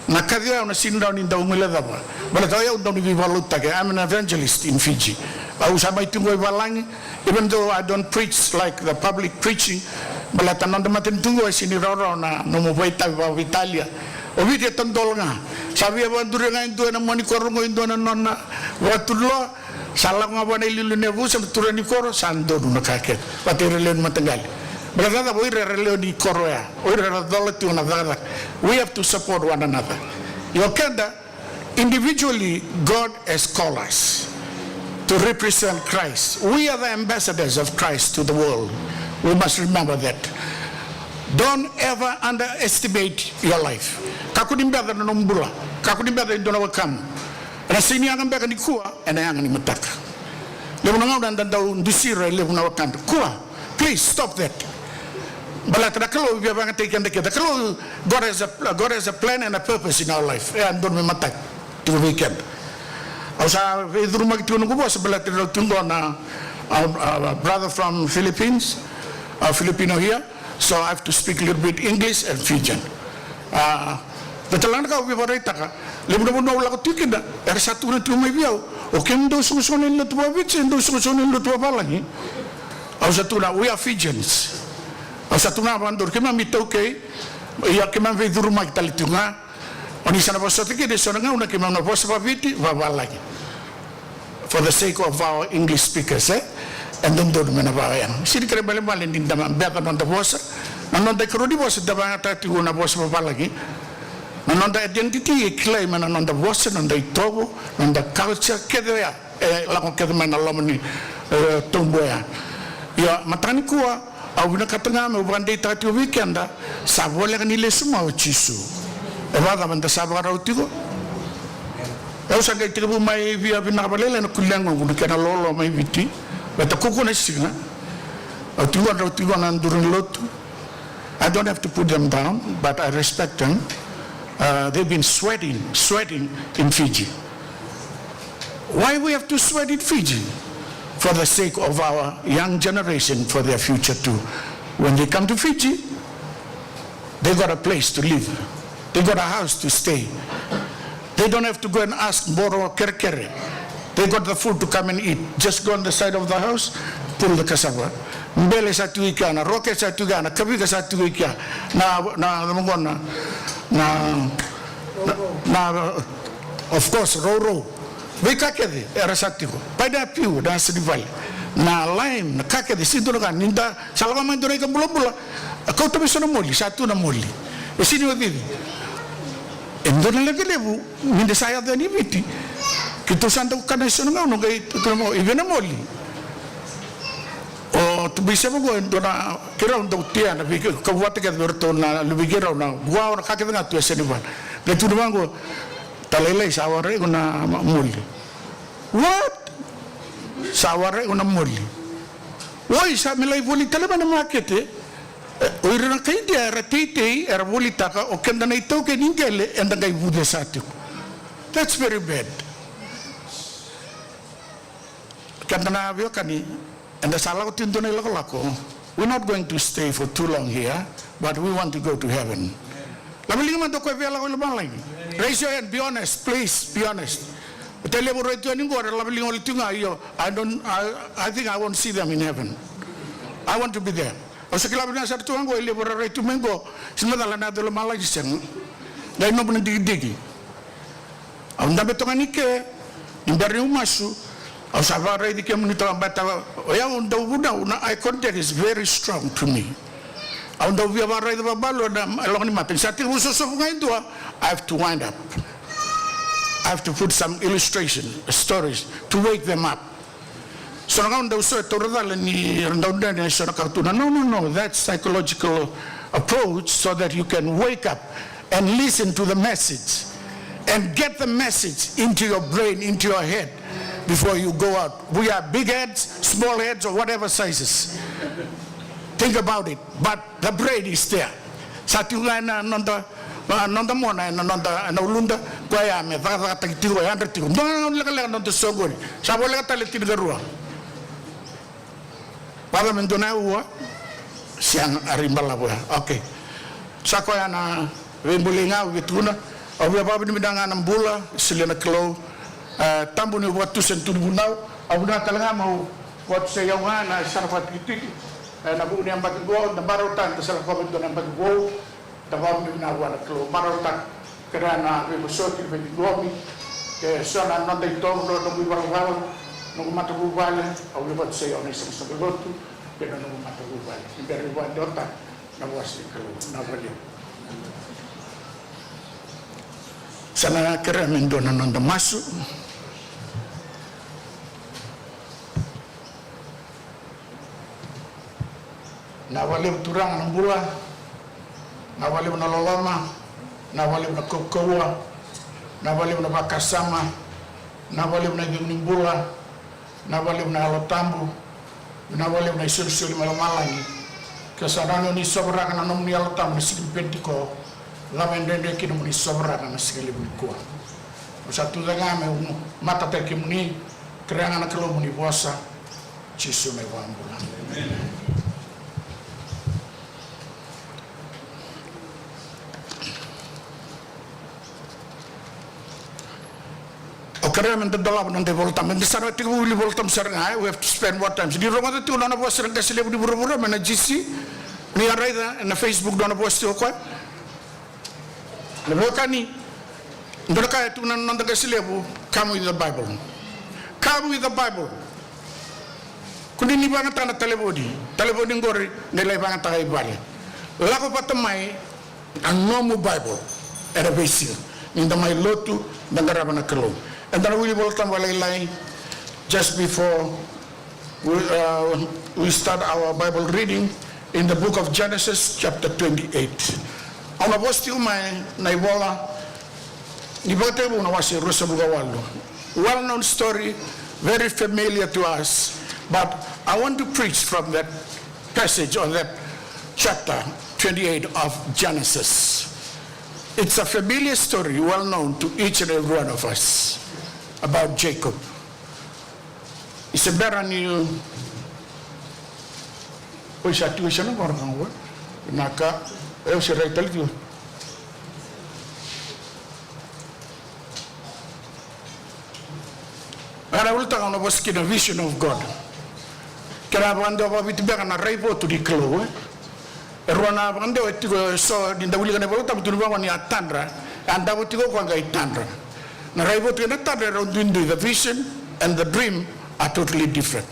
Na kaci oya au na sega ni rawa ni dau guilecava. Baleta o yau dau ni veivakalotutaki. I'm an evangelist in Fiji. Au sa mai tiko qo i valagi, even though I don't preach like the public preaching. Baleta na noda matanitu qo e sega ni rawarawa na nomu vakaitavi vakaveitalia. O Viti e tadola ga. Sa via vakaduria ga e dua ena mua ni koro qo e dua na nona vakatuloa. Sa lako ga vua na iliuliu ni yavusa, na turaga ni koro, sa donu na ka kece. Vata ira lewe ni mataqali. Baleta na cava? O ira era lewe ni koro ya. O ira era cola tiko na cakacaka. We have to support one another. Io keda, individually, God has called us to represent Christ. We are the ambassadors of Christ to the world. We must remember that. Don't ever underestimate your life. Kakua ni beca na nomu bula. Kakua ni beca e dua na wekamu. Ena sega ni yaga beka nikua, ena yaga ni mataka. Levu na gauna eda dau dusi ira e levu na wekada. Kua, please stop that. Baleta na Kalou e via vakayagataki keda kece. Kalou, God has a, God has a plan and a purpose in our life. E a dodonu me mataka tiko vei keda. Au sa veicurumaki tiko noqu vosa baleta ni rau tiko qo na, uh, uh, brother from Philippines, uh, Filipino here. So I have to speak a little bit English and Fijian. A, vei tale ga na ka au via vakaraitaka, levu na vanua au lako tiko kina, era sa tukuna tiko mai vei au, o kemudou soqosoqo ni lotu vakaviti se dou soqosoqo ni lotu vakavalagi? Au sa tukuna, we are Fijians. Au sa tukuna vakadodonu, keimami iTaukei, ia keimami veicurumaki tale tiko ga. O ni sa na vosota kina eso na gauna keimami na vosa vakaviti, vakavalagi. For the sake of our English speakers, e? E dodonu me na vaka oya. Sega ni kena ibalebale ni da beca na noda vosa. Na noda ikarua ni vosa da vakayagataka tiko na vosa vakavalagi. Na noda identity e kilai mai na noda vosa, noda itovo, noda culture, kece oya. E lako kece mai na loma ni, e, tobu oya. Ia, mataka nikua, au vinakata ga meu vakadeitaka tiko vei keda, sa voleka ni lesu mai o Jisu. E vakacava eda sa vakarau tiko? Au sa qai tekivu mai via vinaka vakalailai na kulequ, na kena lolo mai Viti. Baleta kaukaua na siga. Au tiko, drau tiko na duru ni lotu. I don't have to put them down, but I respect them. Uh, they've been sweating, sweating in Fiji. Why we have to sweat in Fiji? For the sake of our young generation, for their future too. When they come to Fiji, they got a place to live. They got a house to stay. They don't have to go and ask, borrow, kerekere. They got the food to come and eat. Just go on the side of the house, pull the cassava. Bele sa tu i kea, na rocket sa tu i kea, na kavika sa tu i kea. Na, na, na, na, na, of course, rourou. Veika kece era sa tiko. Painapiu, na senivale. Na lime, na ka kece, sega ni dua na ka. Ni da sa lako mai dua na ika bulabula, kauta mai so na moli, sa tu na moli. E sega ni o cici. E dua na leqa levu, ni da sa yaco yani i Viti. Keitou sa dau kana e so na gauna, qai tukuna mai, i vei na moli? O Tubuiseva qo, e dua na, keirau dau tea na veika, kau vata kece vei iratou na luvei keirau na vua, o na ka kece ga tu e senivale. Qai tukuna vaqo, talailai sa warai iko na moli. What? Sa warai iko na moli. Oi, sa me lai voli tale mai na makete. E, o ira na kai Idia era teitei, era volitaka, o keda na itaukei ni qele, eda qai vucesa tiko. That's very bad. Keda na veiwekani, eda sa lako tiko dua na ilakolako. We're not going to stay for too long here, but we want to go to heaven. Laveliga mada o koya via lako i lomalagi. Raise your hand, be honest, please, be honest. O tale levu rai tu yani qo, era laveliga oli tu ga, io, I don't, I, I think I won't see them in heaven. I want to be there. Au sa kila vinaka sara tu ga qo, e levu era rai tu mai qo, se macala na yaco i lomalagi se sega. Qai nomu na digidigi. Au dabe toka ni ke, ni bera niu masu, au sa vakaraici kemuni toka baleta o yau au dau vunau, na eye contact is very strong to me. Au dau via vakaraica vakabalua na loma ni mata. Ni sa tekivu sosovu ga e dua, I have to wind up. I have to put some illustration, stories to wake them up. So na gauna dau so e taura cala ni ra dau dredre, so na ka tu na, no, no, no, that's psychological approach so that you can wake up and listen to the message and get the message into your brain, into your head before you go out. We are big heads, small heads, or whatever sizes. Think about it, but the brain is there. Sa tiko ga ena noda, a, noda mona, ena noda, ena uluda, koya me cakacakataki tiko, yadra tiko. Dua na gauna lekaleka noda soqoni. Sa voleka tale tinikarua. Vaka me dua na ua, sega, a ri balavu ya. Okay. Sa koya na veibolei ga au via tukuna. Au via vakavinavinaka ga na bula, solia na Kalou. E, tabu niu vakatusa ena tu ni vunau. Au vinaka tale ga meu vakatusai au ga na yasana vakatikitiki. E, na vuku ni yabaki qo, da marautaka, da sa lako vei dua na yabaki vou. Da vakavinavinaka vua na Kalou, marautaka. Kerea na veivosoti, veiciqomi. Ke so na noda itovo, noqu ivalavala, noqu matavuvale, au via vakatusai au na isagasagalotu kei na noqu matavuvale. Ni bera ni vakadewataka na vosa ni Kalou. Vinaka vakalevu. Sa na kerea me dua na noda masu. Vinaka vakalevu Turaga na bula, vinaka vakalevu na loloma, vinaka vakalevu na kaukauwa, vinaka vakalevu na vakasama, vinaka vakalevu na icegu ni bula, vinaka vakalevu na Yalo Tabu, vinaka vakalevu na isolisoli mai lomalagi. Ke sa nanumi ni sovaraka na nomuni Yalo Tabu na siga ni Penitiko, cava e dredre kina mo ni sovaraka na siga levu nikua. Au sa tucake ga meu matataki kemuni, kerea ga na Kalou mo ni vosa. Jisu na iVakabula. Au kerea me da dolava na noda iVolatabu. Eda sa na tekivu wili Volatabu sara ga, e, we have to spend more time. Ni rogoca tiko na nona vosa na qase levu ni vuravura mai na G C. Ni a raica ena Facebook na nona vosa tiko o koya. Na veiwekani, dua na ka e tukuna na noda qase levu, come with the Bible. Come with the Bible. Kua ni vakayagataka na talevoni. Talevoni qori, ni lai vakayagataka i vale. Lako vata mai na nomu Bible. Ena veisiga. Ni da mai lotu, da qarava na Kalou. Eda na wili Volatabu vakalailai, just before We, uh, we start our Bible reading in the book of Genesis, chapter twenty-eight. Au na vosa tiko mai na ivola ni Vakatekivu na wase ruasagavulu ka walu. Well-known story, very familiar to us, but I want to preach from that passage or that chapter twenty-eight of Genesis. It's a familiar story, well known to each and every one of us, about Jacob. Ni se bera ni o, oi, sa tiko i sana qo, na ka qo. Vinaka, e, o se rai tale tiko. Ka na ulutaga na vosa kina vision of God. Kena vakadewa vakaviti beka na raivotu ni Kalou, e. E rua na vakadewa e tiko eso ni da wilika na iVolatabu, tukuni vaqo ni a tadra, a davo tiko o koya qai tadra. Na raivotu kei na tadra e rau duidui, the vision and the dream are totally different.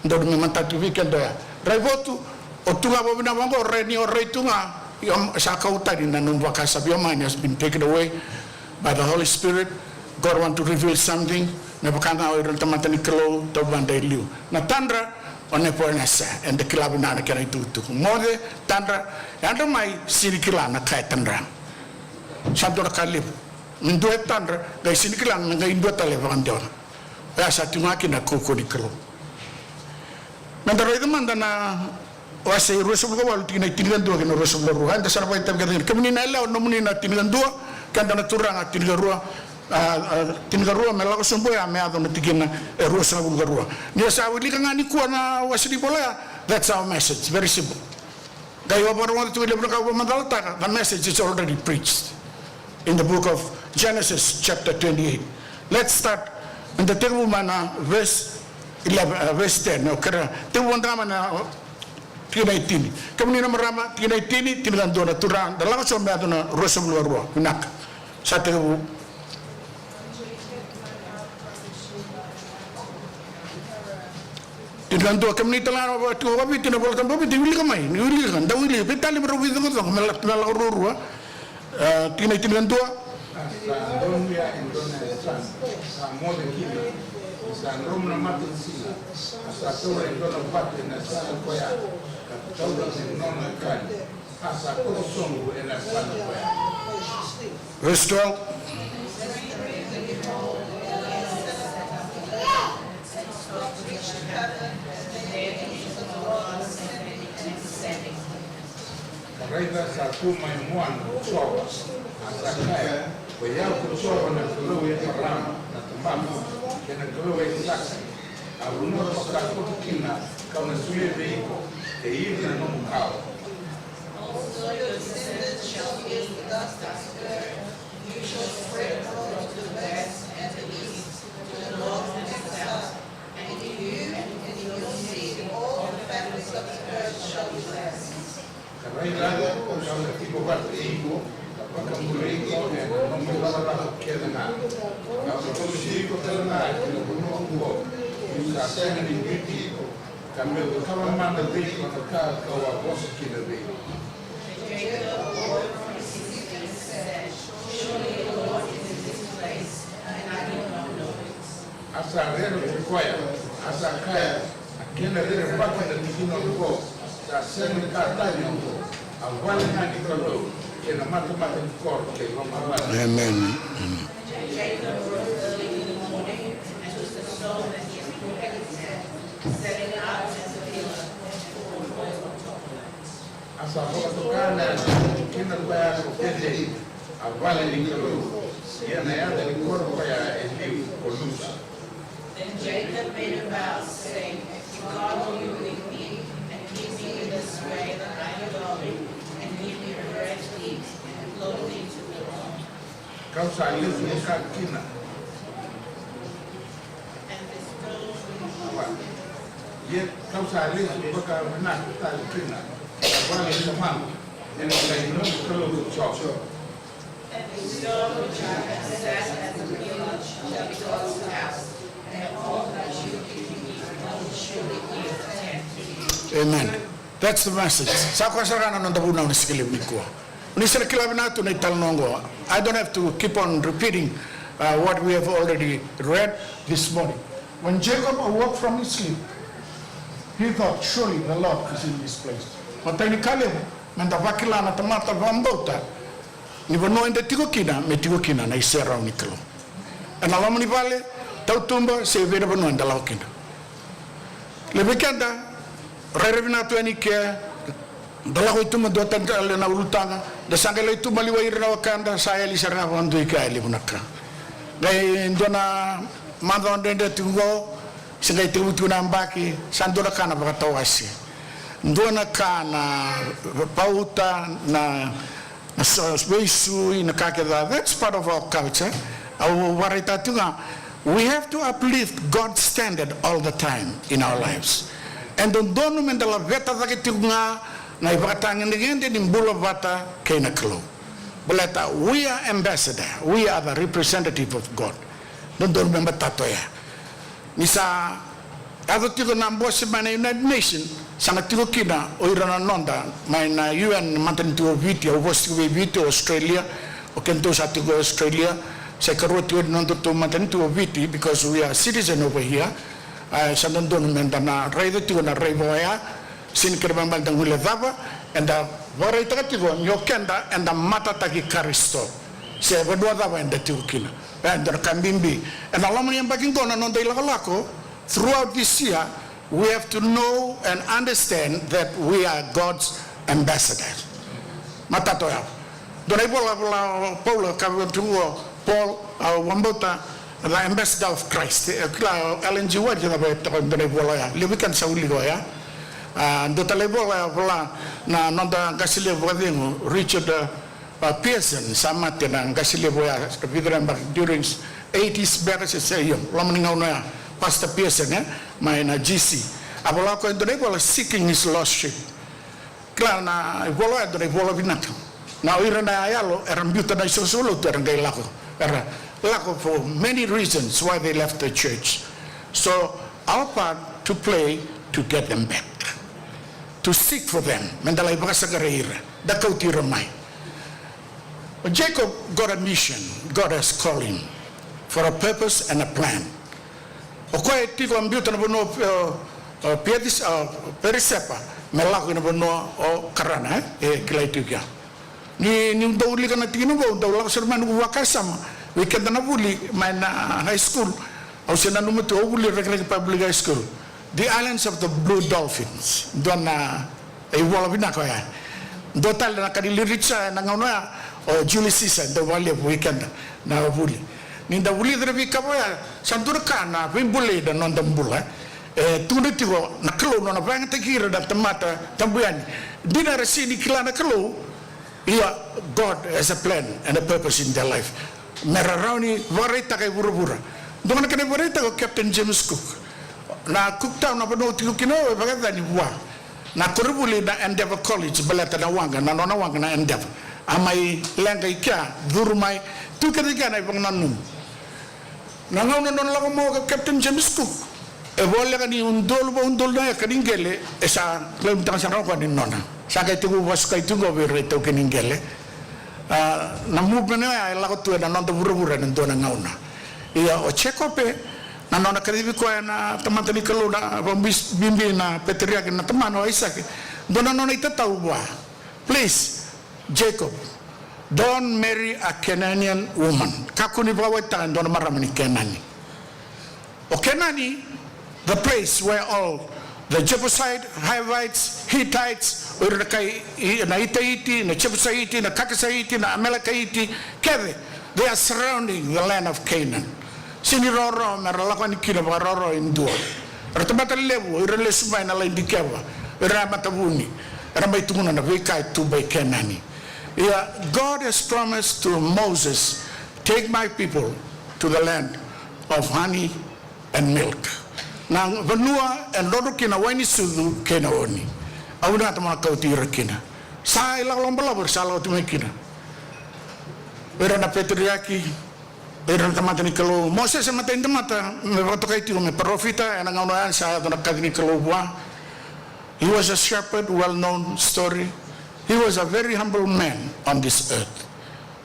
Dodonu me matata vei keda oya. Raivotu, o tu ga vakavinaka vaqo, o rai ni o rai tu ga, io, sa kau tani na nomu vakasavi, your mind has been taken away by the Holy Spirit. God want to reveal something. Me vaka ga o ira na tamata ni Kalou, tauvimate e liu. Na tadra, o Nepukanesa, eda kila vinaka na kena itukutuku. Moce, tadra, yadra mai, sega ni kila na ka e tadra. Sa dua na ka levu. Me dua e tadra, qai sega ni kila, na qai dua tale e vakadewa. Oya sa tu ga kina na kaukauwa ni Kalou. Meda raica mada na wase ruasagavulu ka walu, tikina e tinikadua kei na ruasagavulu ka rua. Eda sa na vakaitavi kece kina. Kemuni na yalewa, nomuni na tinikadua, keda na turaga tinikarua, a, a, tinikarua me lako sobu oya me yaco na tikina e ruasagavulu ka rua. Ni o sa wilika ga nikua na wase ni vola ya, that's our message. Very simple. Qai o vakarogoca tiko e levu na ka au vakamacalataka, the message is already preached in the book of Genesis chapter twenty-eight. Let's start, eda tekivu mai na verse eleven, uh, verse ten. Okay, tekivu mada ga mai na tikina e tini. Kemuni na marama, tikina e tini, tinikadua na turaga, da lako sobu me yaco na ruasagavulu ka rua. Vinaka. Sa tekivu. Tinikadua, kemuni tale ga na tiko vakaviti na iVolatabu vakaviti, wilika mai, ni wilika, da wilika, veitalia me rau veicoqacoqa, me la-, me lako ruarua. E, tikina e tinikadua. A sa donuya e dua na yasana, sa moce kina, ni sa dromu na matanisiga, a sa taura e dua na vatu ena yasana koya, ka taura me nona ka ni. A sa koto sobu ena yasana koya. Verse twelve. Ka raica sa tu mai mua ko Jiova, a sa kaya, Koi au ko Jiova na Kalou i Eparaama na tabamu, kei na Kalou i Aisake. A vanua ko sa koto kina, kau na solia vei iko, kei ira na nomu kawa. Also your descendants shall be as the dust of the earth. You shall spread abroad to the west and the east, to the north and the south. And in you and in your seed all the families of the earth shall be blessed. Ka raica, kau na tiko vata kei iko, ka vakabulai iko ena nomu ivalavala kece ga. Kau na lomani iko tale ga ki na vanua oqo, niu sa sega ni biuti iko, ka meu cakava mada vei iko na ka kau a vosa kina vei iko. Jacob ordered from his sleep and said, Surely the Lord is in this place, and I did not know it. A sa rere ko koya, a sa kaya, a kena rerevaki na tikina oqo, sa sega ni ka tani oqo, a vale ga ni Kalou, kei na matamata ni koro kei lomalagi. Amen. Amen. Jacob rose early in the morning and took the stone that he had put at his head, set it up as a pillar, and poured oil on top of it. A sa vakatoka na yacana kina koya ko Peteli, a vale ni Kalou, ia na yaca ni koro koya e liu ko Lusa. Then Jacob made a vow, saying, If God will be with me, and keep me in this way that I am going, and give me bread to eat, and clothe me to put on. Kau sa lesu vaka kina. Ia kau sa lesu vakavinaka tale kina na vale i tamaqu, ena qai noqu Kalou ko Jiova. And the stone which I have set as a pillar shall be God's house, and all that you give me, I will surely give a tenth to you. Amen. That's the message. Sa koya sara ga na noda vunau na siga levu nikua. Ni sa na kila vinaka tu na italanoa oqo. I don't have to keep on repeating, uh, what we have already read this morning. When Jacob awoke from his sleep, he thought, Surely the Lord is in this place. Matai ni ka levu, meda vakila na tamata vakabauta ni vanua eda tiko kina, me tiko kina na iserau ni Kalou. Ena loma ni vale, tautuba, se vei na vanua eda lako kina. Levu vei keda, rairai vinaka tu yani ke, da lako i tuba, dua tani tale na ulutaga, da sa qai lai tu maliwai ira na wekada, sa yali sara ga vakadua i kea e levu na ka. Qai dua na macawa dredre tiko qo, se qai tekivu tiko na yabaki, sa dua na ka na vakatawase. Dua na ka na pauta, na na so-, veisui, na ka kece, that's part of our culture. Au vakaraitaka tiko ga, We have to uplift God's standard all the time in our lives. E dodonu meda laveta cake tiko ga na ivakatagedegede ni bula vata kei na Kalou. Baleta we are ambassador, we are the representative of God. Dodonu me matata oya. Ni sa yaco tiko na bose mai na United Nation, sa na tiko kina o ira na noda mai na U N, matanitu o Viti, au vosa tiko vei Viti, o Australia, o kedatou sa tiko e Australia, sa ikarua tiko ni nodatou matanitu o Viti, because we are citizen over here. A, sa dodonu meda na raica tiko na raivoa oya, sega ni kena ibalebale da guilecava, eda vakaraitaka tiko ni o keda eda matataki Karisito, se vanua cava eda tiko kina. E dua na ka bibi. Ena loma ni yabaki qo na noda ilakolako, throughout this year, we have to know and understand that we are God's ambassadors. Matata oya. Dua na ivola, vola o Paula, ka vaka tu o Paul, au vakabauta, the ambassador of Christ. E kila o Ellen G. White, cava e toka dua na ivola oya. Levu keda sa wilika oya. A, dua tale ivola oya, vola na noda qase levu vakacegu, Richard, a, a, Pearson, sa mate na qase levu oya, vica na yabaki during eighties beka se, se io, loma ni gauna oya, Pastor Pearson, e, mai na G C. A vola o koya e dua na ivola, Seeking His Lost Sheep. Kila na ivola oya e dua na ivola vinaka. Na o ira na yalo era biuta na isoqosoqo lotu era qai lako. Era lako for many reasons why they left the church. So our part to play to get them back. To seek for them. Meda lai vakasaqarai ira. Da kauti ira mai. O Jacob got a mission. God has called him for a purpose and a plan. O koya e tiko a biuta na vanua o, o, o Piatis-, o Perisepa me lako ina vanua o Karana, e, e kilai tiko ya. Ni, niu dau wilika na tikina vou, dau lako sara mai noqu vakasama vei keda na vuli mai na high school. Au se nanuma tu, au vuli Rekereke Public High School. The Islands of the Blue Dolphins. Dua na ivola vinaka oya. Dua tale na ka ni literature ena gauna oya, o Julius Caesar, dau vakalevu vei keda na vuli. Ni da vulica na veika oya, sa dua na ka na veibolei na noda bula. E tukuna tiko na Kalou nona vakayagataki ira na tamata tabu yani. Dina era sega ni kila na Kalou, ia God has a plan and a purpose in their life. Me ra rawa ni vakaraitaka e vuravura. Dua na kena ivakaraitaki o Captain James Cook. Na Cooktown na vanua au tiko kina, au vakayacani vua na koronivuli na Endeavour College, baleta na waqa, na nona waqa na Endeavour. A mai leqa i kea, curu mai, tu kece i kea na ivakananumi. Na gauna nona lako mai o Captain James Cook, e voleka ni udolu va udolu na eka ni qele e sa claim-taka sara ga o koya ni nona. Sa qai tekivu vakasukai tu qo vei ira na itaukei ni qele. A, na movement oya e lako tu ena noda vuravura ena dua na gauna. Ia o Jekope, na nona kacivi koya na tamata ni Kalou, na vakabibi na peteriaki na tamana o Aisake, dua na nona itatau vua. Please, Jacob, don't marry a Canaanian woman. Kakua ni vakawatitaka e dua na marama ni Kenani. O Kenani, the place where all the Jebusite, Hivites, Hittites, o ira na kai, i, na Itaiti, na Jebusaiti, na Kakasaiti, na Amalekaiti, kece, they are surrounding the land of Canaan. Sega ni rawarawa me ra lako yani kina vakarawarawa e dua. Era tamata levu, era lesu mai na lai dikeva, era matavuni, era mai tukuna na veika e tuba i Kenani. Ia, God has promised to Moses, "Take my people to the land of honey and milk." Na vanua e drodro kina wai ni sucu kei na oni. Au vinakata mo na kauti ira kina. Sa ilako lako balavu era sa lako tu mai kina. Era na peteriaki, era na tamata ni Kalou. Mosese e matai ni tamata me vakatokai tiko me parofita, ena gauna oya sa yaco na kaci ni Kalou vua. He was a shepherd, well known story. He was a very humble man on this earth.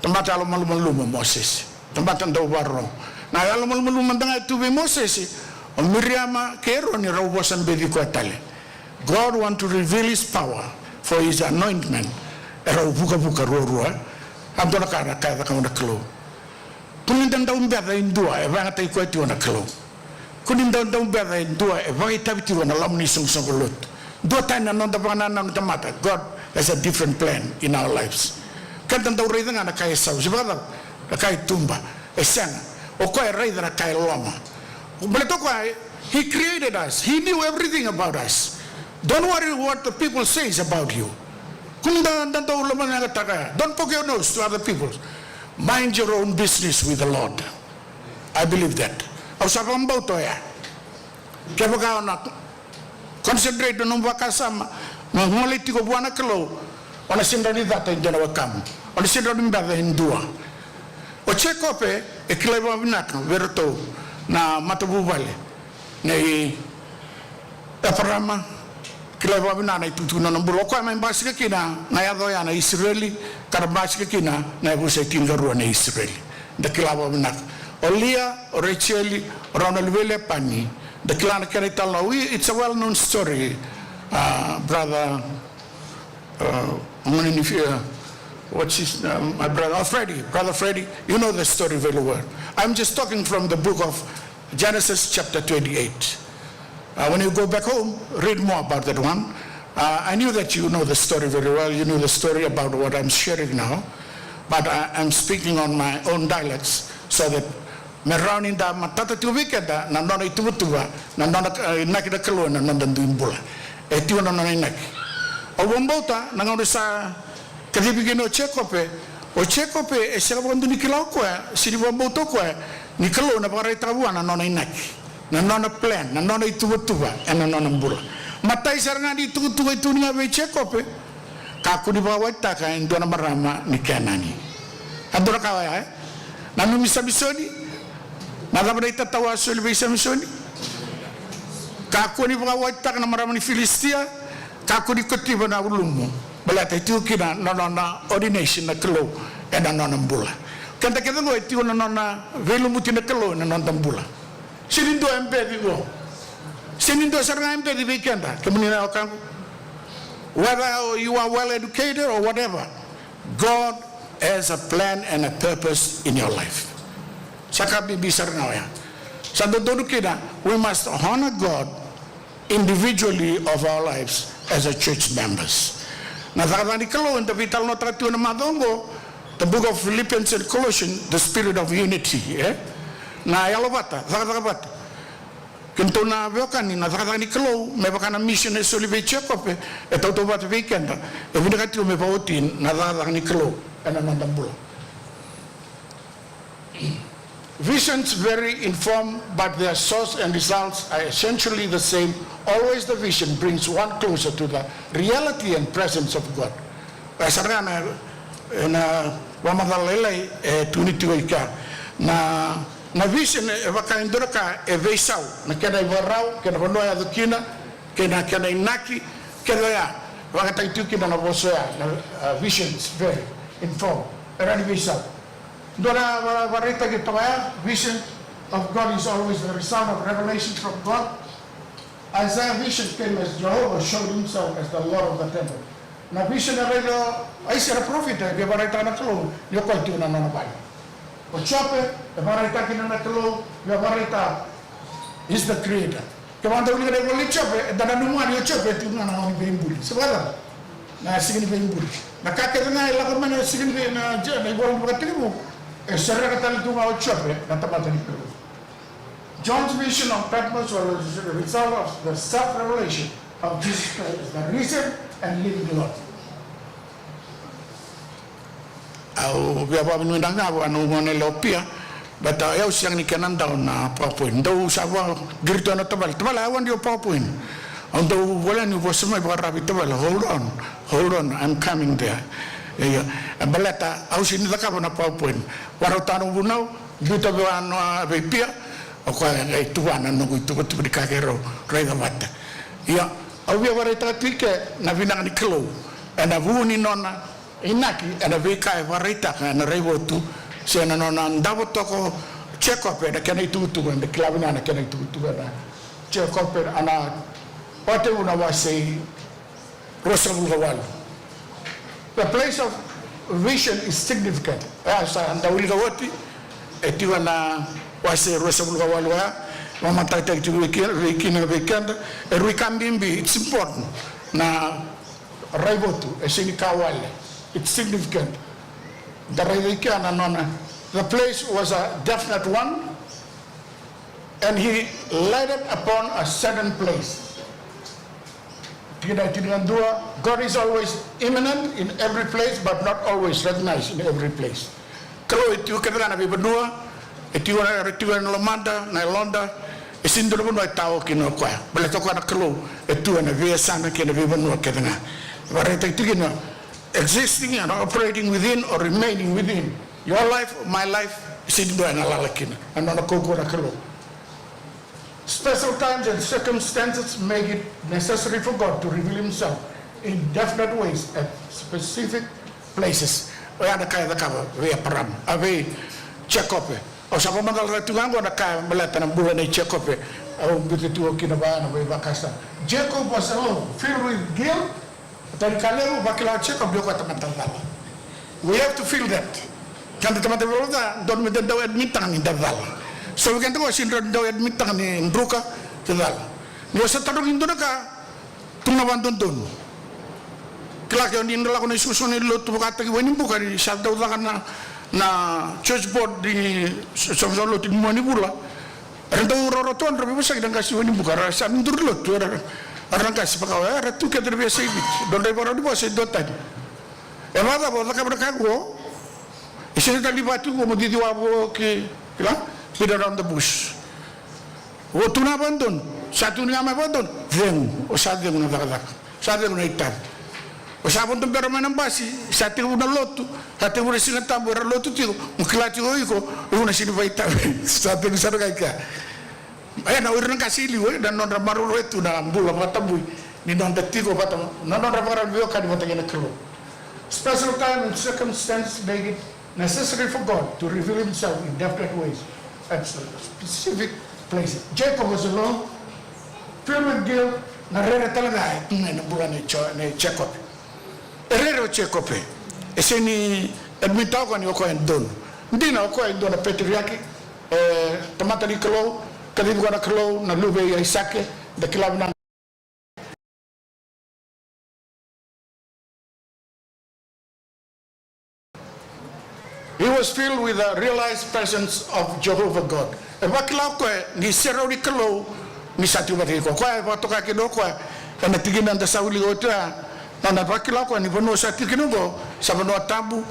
Tamata yalomalumalumu o Mosese. Tamata dau vakarorogo. Na yalomalumalumu mada ga e tu vei Mosese, o Miriama kei Eroni rau vosa beci koya tale. God want to reveal his power for his anointment. E rau vukavuka ruarua. A dua na ka na ka e cakava na Kalou. Kua ni da dau beca e dua e vakayagataki koya tiko na Kalou. Kua ni da dau beca e dua e vakaitavi tiko ena loma ni soqosoqo lotu. Duatani na noda vakanananu tamata. God has a different plan in our lives. Keda dau raica ga na ka e sau, se vakacava, na ka e tuba, e sega. O koya e raica na ka e loma. Baleta o koya, he created us. He knew everything about us. Don't worry what the people says about you. Kua ni da, da dau lomayagataka. Don't poke your nose to other people. Mind your own business with the Lord. I believe that. Au sa vakabauta oya. Kevaka o na concentrate na nomu vakasama me gole tiko vua na Kalou, o na sega ni cata e dua na wekamu, o na sega ni beca e dua. O Jekope e kilai vakavinaka vei iratou na matavuvale nei Eparama, kilai vakavinaka na itukutuku ni nona bula. O koya mai basika kina na yaco oya na Isireli, ka ra basika kina na yavusa e tinikarua na Isireli. Da kila vakavinaka o Lia, o Rejeli, o rau na luvei Lepani. Da kila na kena italanoa. We, it's a well-known story, uh, brother, uh, I'm gonna need, uh, what's his, um, my brother, oh, Freddy, brother Freddy, you know the story very well. I'm just talking from the book of Genesis chapter twenty-eight. Uh, when you go back home, read more about that one. Uh, I knew that you know the story very well. You know the story about what I'm sharing now. But I, I'm speaking on my own dialects so that me rawa ni da matata tiko vei keda na nona ituvatuva, na nona, eh, inaki na Kalou ena noda dui bula. E tiko na nona inaki. Au vakabauta na gauna sa kacivi kina o Jekope, o Jekope e sega vakadua ni kila o koya se ni vakabauta o koya ni Kalou ena vakaraitaka vua na nona inaki, na nona plan, na nona ituvatuva ena nona bula. Matai sara ga ni tukutuku e tukuni ga vei Jekope, kakua ni vakawatitaka e dua na marama ni Kenani. A dua na ka oya, e? Nanumi Samisoni, na cava na itatau a soli vei Samisoni? Kakua ni vakawatitaka na marama ni Filisitia, kakua ni kotiva na ulumu. Baleta e tiko kina na nona ordination na Kalou ena nona bula. Keda kece qo e tiko na nona veilumuti na Kalou ena noda bula. Sega ni dua e beci qo. Sega ni dua sara ga e beci vei keda, kemuni na wekaqu. Whether you are well educated or whatever, God has a plan and a purpose in your life. Sa ka bibi sara ga oya. Sa dodonu kina, we must honor God individually of our lives as a church members. Na cakacaka ni Kalou eda veitalanoataka tiko ena macawa oqo, the book of Philippians and Colossians, the spirit of unity, e? Na yalovata, cakacaka vata. Kedatou na veiwekani, na cakacaka ni Kalou, me vaka na mission e soli vei Jekope, e tautauvata vei keda, e vinakati tiko me vakaoti na cakacaka ni Kalou ena noda bula. Visions vary in form, but their source and results are essentially the same. Always the vision brings one closer to the reality and presence of God. E sara ga na, na vakamacala lailai e tukuni tiko i kea. Na, na vision e vaka e dua na ka e veisau, na kena ivakarau, kena vanua e yaco kina, kei na kena inaki, kece oya, vakataki tiko kina na vosa oya, na, uh, visions vary in form, e rawa ni veisau. Dua na va-, vakaraitaki toka ya, vision of God is always the result of revelation from God. Isaiah vision came as Jehovah showed himself as the Lord of the temple. Na vision e raica o Aisea na parofita, e via vakaraitaka na Kalou ni o koya tiko na nona vale. O Jope, e vakaraitaka kina na Kalou, e via vakaraitaka, he's the creator. Kevaka da wilika na ivola i Jope, eda nanuma ni o Jope e tiko ga na gauna ni veibuli. Se vakacava? Na siga ni veibuli. Na ka kece ga e lako mai na siga ni vei-, na, na ivola ni Vakatekivu, e sereka tale tu ga o Jope na tamata ni Kalou. John's vision on Patmos was a result of the self-revelation of Jesus Christ as the risen and living Lord. Au via vakavinavinaka ga vua na gone lewa Pia, but, uh, au sega ni kena dau na PowerPoint. Dou sa vakaqiri tu na tavale. Tavale, I want your PowerPoint. Au dau voleka niu vosa mai vakararavi tavale. Hold on, hold on, I'm coming there. Io, e baleta au sega ni cakava na PowerPoint. Vakarautaka na vunau, biuta vua na vei Pia, o koya e tuva na noqu ituvatuva ni ka keirau raica vata. Ia, au via vakaraitaka tiko na vinaka ni Kalou ena vu ni nona inaki ena veika e vakaraitaka ena raivotu, se na nona davo toka o Jekope ena kena itukutuku, eda kila vinaka na kena itukutuku ena Jekope, ena Vakatekivu na wase ruasagavulu ka walu. The place of vision is significant. Oya sa da wilika oti, e tiko na wase ruasagavulu ka walu oya, vakamataqataki tiko vei keda, vei keda, vei keda, e rui ka bibi, it's important. Na raivotu, e sega ni ka wale. It's significant. Da raica i kea na nona. The place was a definite one, and he lighted upon a certain place. Tikina e tinikadua, God is always imminent in every place, but not always recognized in every place. Kalou e tiko kece ga na veivanua, E tiko na, era tiko ena lomada, na yaloda, e sega ni dua na vanua e tao kina o koya. Baleta o koya na Kalou e tu ena veiyasana kei na veivanua kece ga. Vakaraitaki tiko kina, existing and operating within or remaining within your life, my life, e sega ni dua e galala kina. Na nona kaukauwa na Kalou. Special times and circumstances make it necessary for God to reveal himself in definite ways at specific places. Oya na ka e cakava vei Eparama, a vei Jekope. Au sa vakamacala tiko ga oqo na ka e baleta na bula nei Jekope. Au biuta tiko kina vaya na veivakasama. Jacob was alone, filled with guilt. Tani ka levu, vakila o Jacob ni o koya tamata cala. We have to feel that. Keda tamata veivaluta, dodonu meda dau admit-taka ni da cala. So vei keda qo sega ni dau admit-taka ni druka, da cala. Ni o sa tarogi dua na ka, tu na vakadodonu. Kila ke o ni na lako na isoqosoqo ni lotu vakataki Wainibuka ni sa dau caka na, na church board ni s-, s-, lotu ni mua ni vula. Era dau rawarawa tu, era veivosaki na qase i Wainibuka, era sa duri lotu, era, era na qase vaka, era tu kece na veiyasai Viti, dodra ivakarau ni vosa e duatani. E vakacava o cakava na ka qo? E sega tale ni vaka tiko qo mo cici wavoki, kila, beat around the bush. O tukuna vakadodonu, sa tukuni ga mai vakadodonu, cegu, o sa cegu na cakacaka. Sa cegu na itavi. O sa vodo bera mai na basi, sa tekivu na lotu, sa tekivu na Siga Tabu, era lotu tiko, mo kila tiko o iko, o iko na sega ni vakaitavi. Sa tekivu sara ga i kea. Ena o ira na qase i liu, e, na nodra maroroya tu na bula vakatabui, ni noda tiko vata, na nodra vakarau ni veiwekani vata kei na Kalou. Special time and circumstance make it necessary for God to reveal himself in definite ways at specific places. Jacob was alone, filled with guilt, na rere tale ga e tu mai na bula nei Jo-, nei Jekope. E rere o Jekope. E sega ni admit-taka o koya ni o koya e donu. Dina o koya e dua na patriarch, e, tamata ni Kalou, kacivi koya na Kalou, na luve i Aisake, da kila vinaka. He was filled with the realized presence of Jehovah God. E vakila o koya ni serau ni Kalou ni sa tiko vata kei koya. O koya e vakatoka kina o koya ena tikina eda sa wilika oti oya, na nona vakila o koya ni vanua sa tiko kina oqo sa vanua tabu.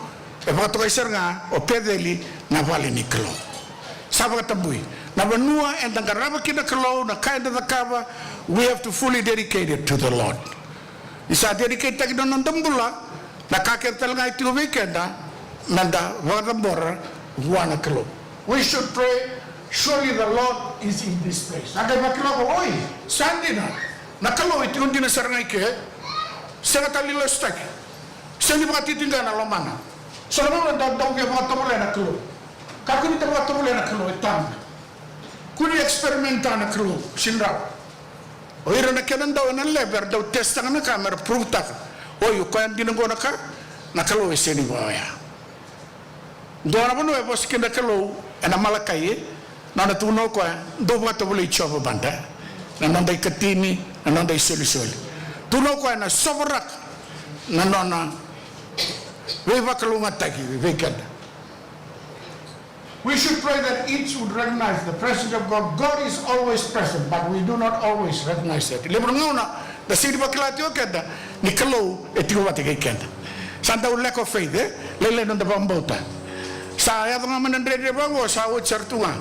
E vakatokai sara ga o Peceli na vale ni Kalou. Sa vakatabui na vanua eda qarava kina na Kalou, na ka eda cakava, we have to fully dedicate it to the Lord. Ni sa dedicate-taki na noda bula, na ka kece tale ga e tiko vei keda, meda vakacabora vua na Kalou. We should pray, surely the Lord is in this place. Na qai vakila ko, oi, sa dina, na Kalou e tiko dina sara ga i ke, sega tale ni lasutaki, sega ni vakatitiqa na lomana. So na vanua da dau via vakatovolea na Kalou. Kakua ni da vakatovolea na Kalou, e tabu. Kua ni experiment-taka na Kalou, sega ni rawa. O ira na kena dau ena lab era dau test-taka na ka mera prove-taka. Oi, o koya dina qo na ka, na Kalou e sega ni vaka oya. Dua na vanua e vosa kina na Kalou ena Malakai, e, nona tukuna o koya, dou vakatovolei Jiova mada. Na noda ikatini, na noda isolisoli. Tukuna o koya na sovaraka na nona veivakalougatataki vei keda. We should pray that each would recognize the presence of God. God is always present, but we do not always recognize that. Levu na gauna da sega ni vakila tiko keda ni Kalou e tiko vata kei keda. Sa dau lack of faith, e? Lailai noda vakabauta. Sa yaco ga mai na dredre vaqo, sa oti sara tu ga.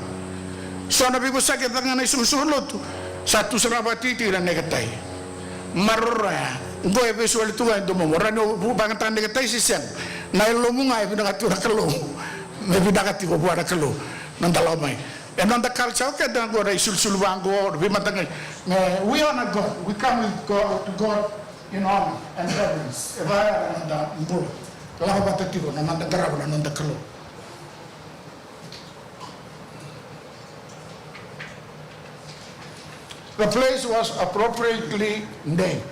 So na veivosaki e caka ga na isoqosoqo lotu, sa tu sara ga vakatikitiki na neketai. Maroroya, qo e vesu wale tu ga e domomu. Rawa ni o vakayagataka na neketai se sega. Na yalomu ga e vinakata tiko na Kalou. Me vinaka tiko vua na Kalou na noda lako mai. E noda culture o keda qo na isulusulu vaqo, na veimataqali. Me, we honor God. We come with God, to God in honor and reverence. E vaya na noda bula. Lako vata tiko na noda qarava na noda Kalou. The place was appropriately named,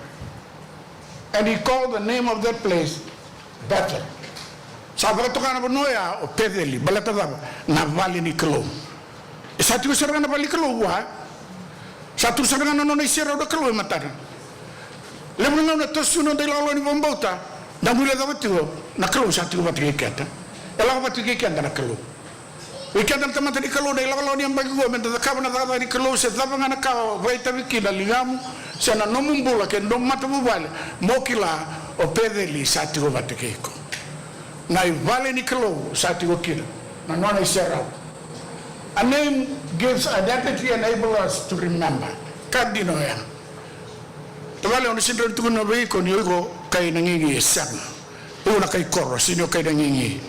and he called the name of that place Bethel. Sa vakatoka na vanua oya o Peceli, baleta cava? Na vale ni Kalou. E sa tiko sara ga na vale ni Kalou vua. Sa tu sara ga na nona iserau na Kalou e matana. Levu na gauna toso tu na noda ilakolako ni vakabauta, da guilecava tiko na Kalou sa tiko vata kei keda. E lako vata kei keda na Kalou. Vei keda na tamata ni Kalou, na ilakolako ni yabaki qo meda cakava na cakacaka ni Kalou, se cava ga na ka o vakaitavi kina, ligamu se na nomu bula kei na nomu matavuvale, mo kila o Peceli sa tiko vata kei iko. Na ivale ni Kalou sa tiko kina na nona iserau. A name gives identity, enable us to remember. Ka dina oya. Tavale, au na sega ni tukuna vei iko ni o iko kai Nagigi, e sega. O iko na kai Koro, sega ni o kai Nagigi.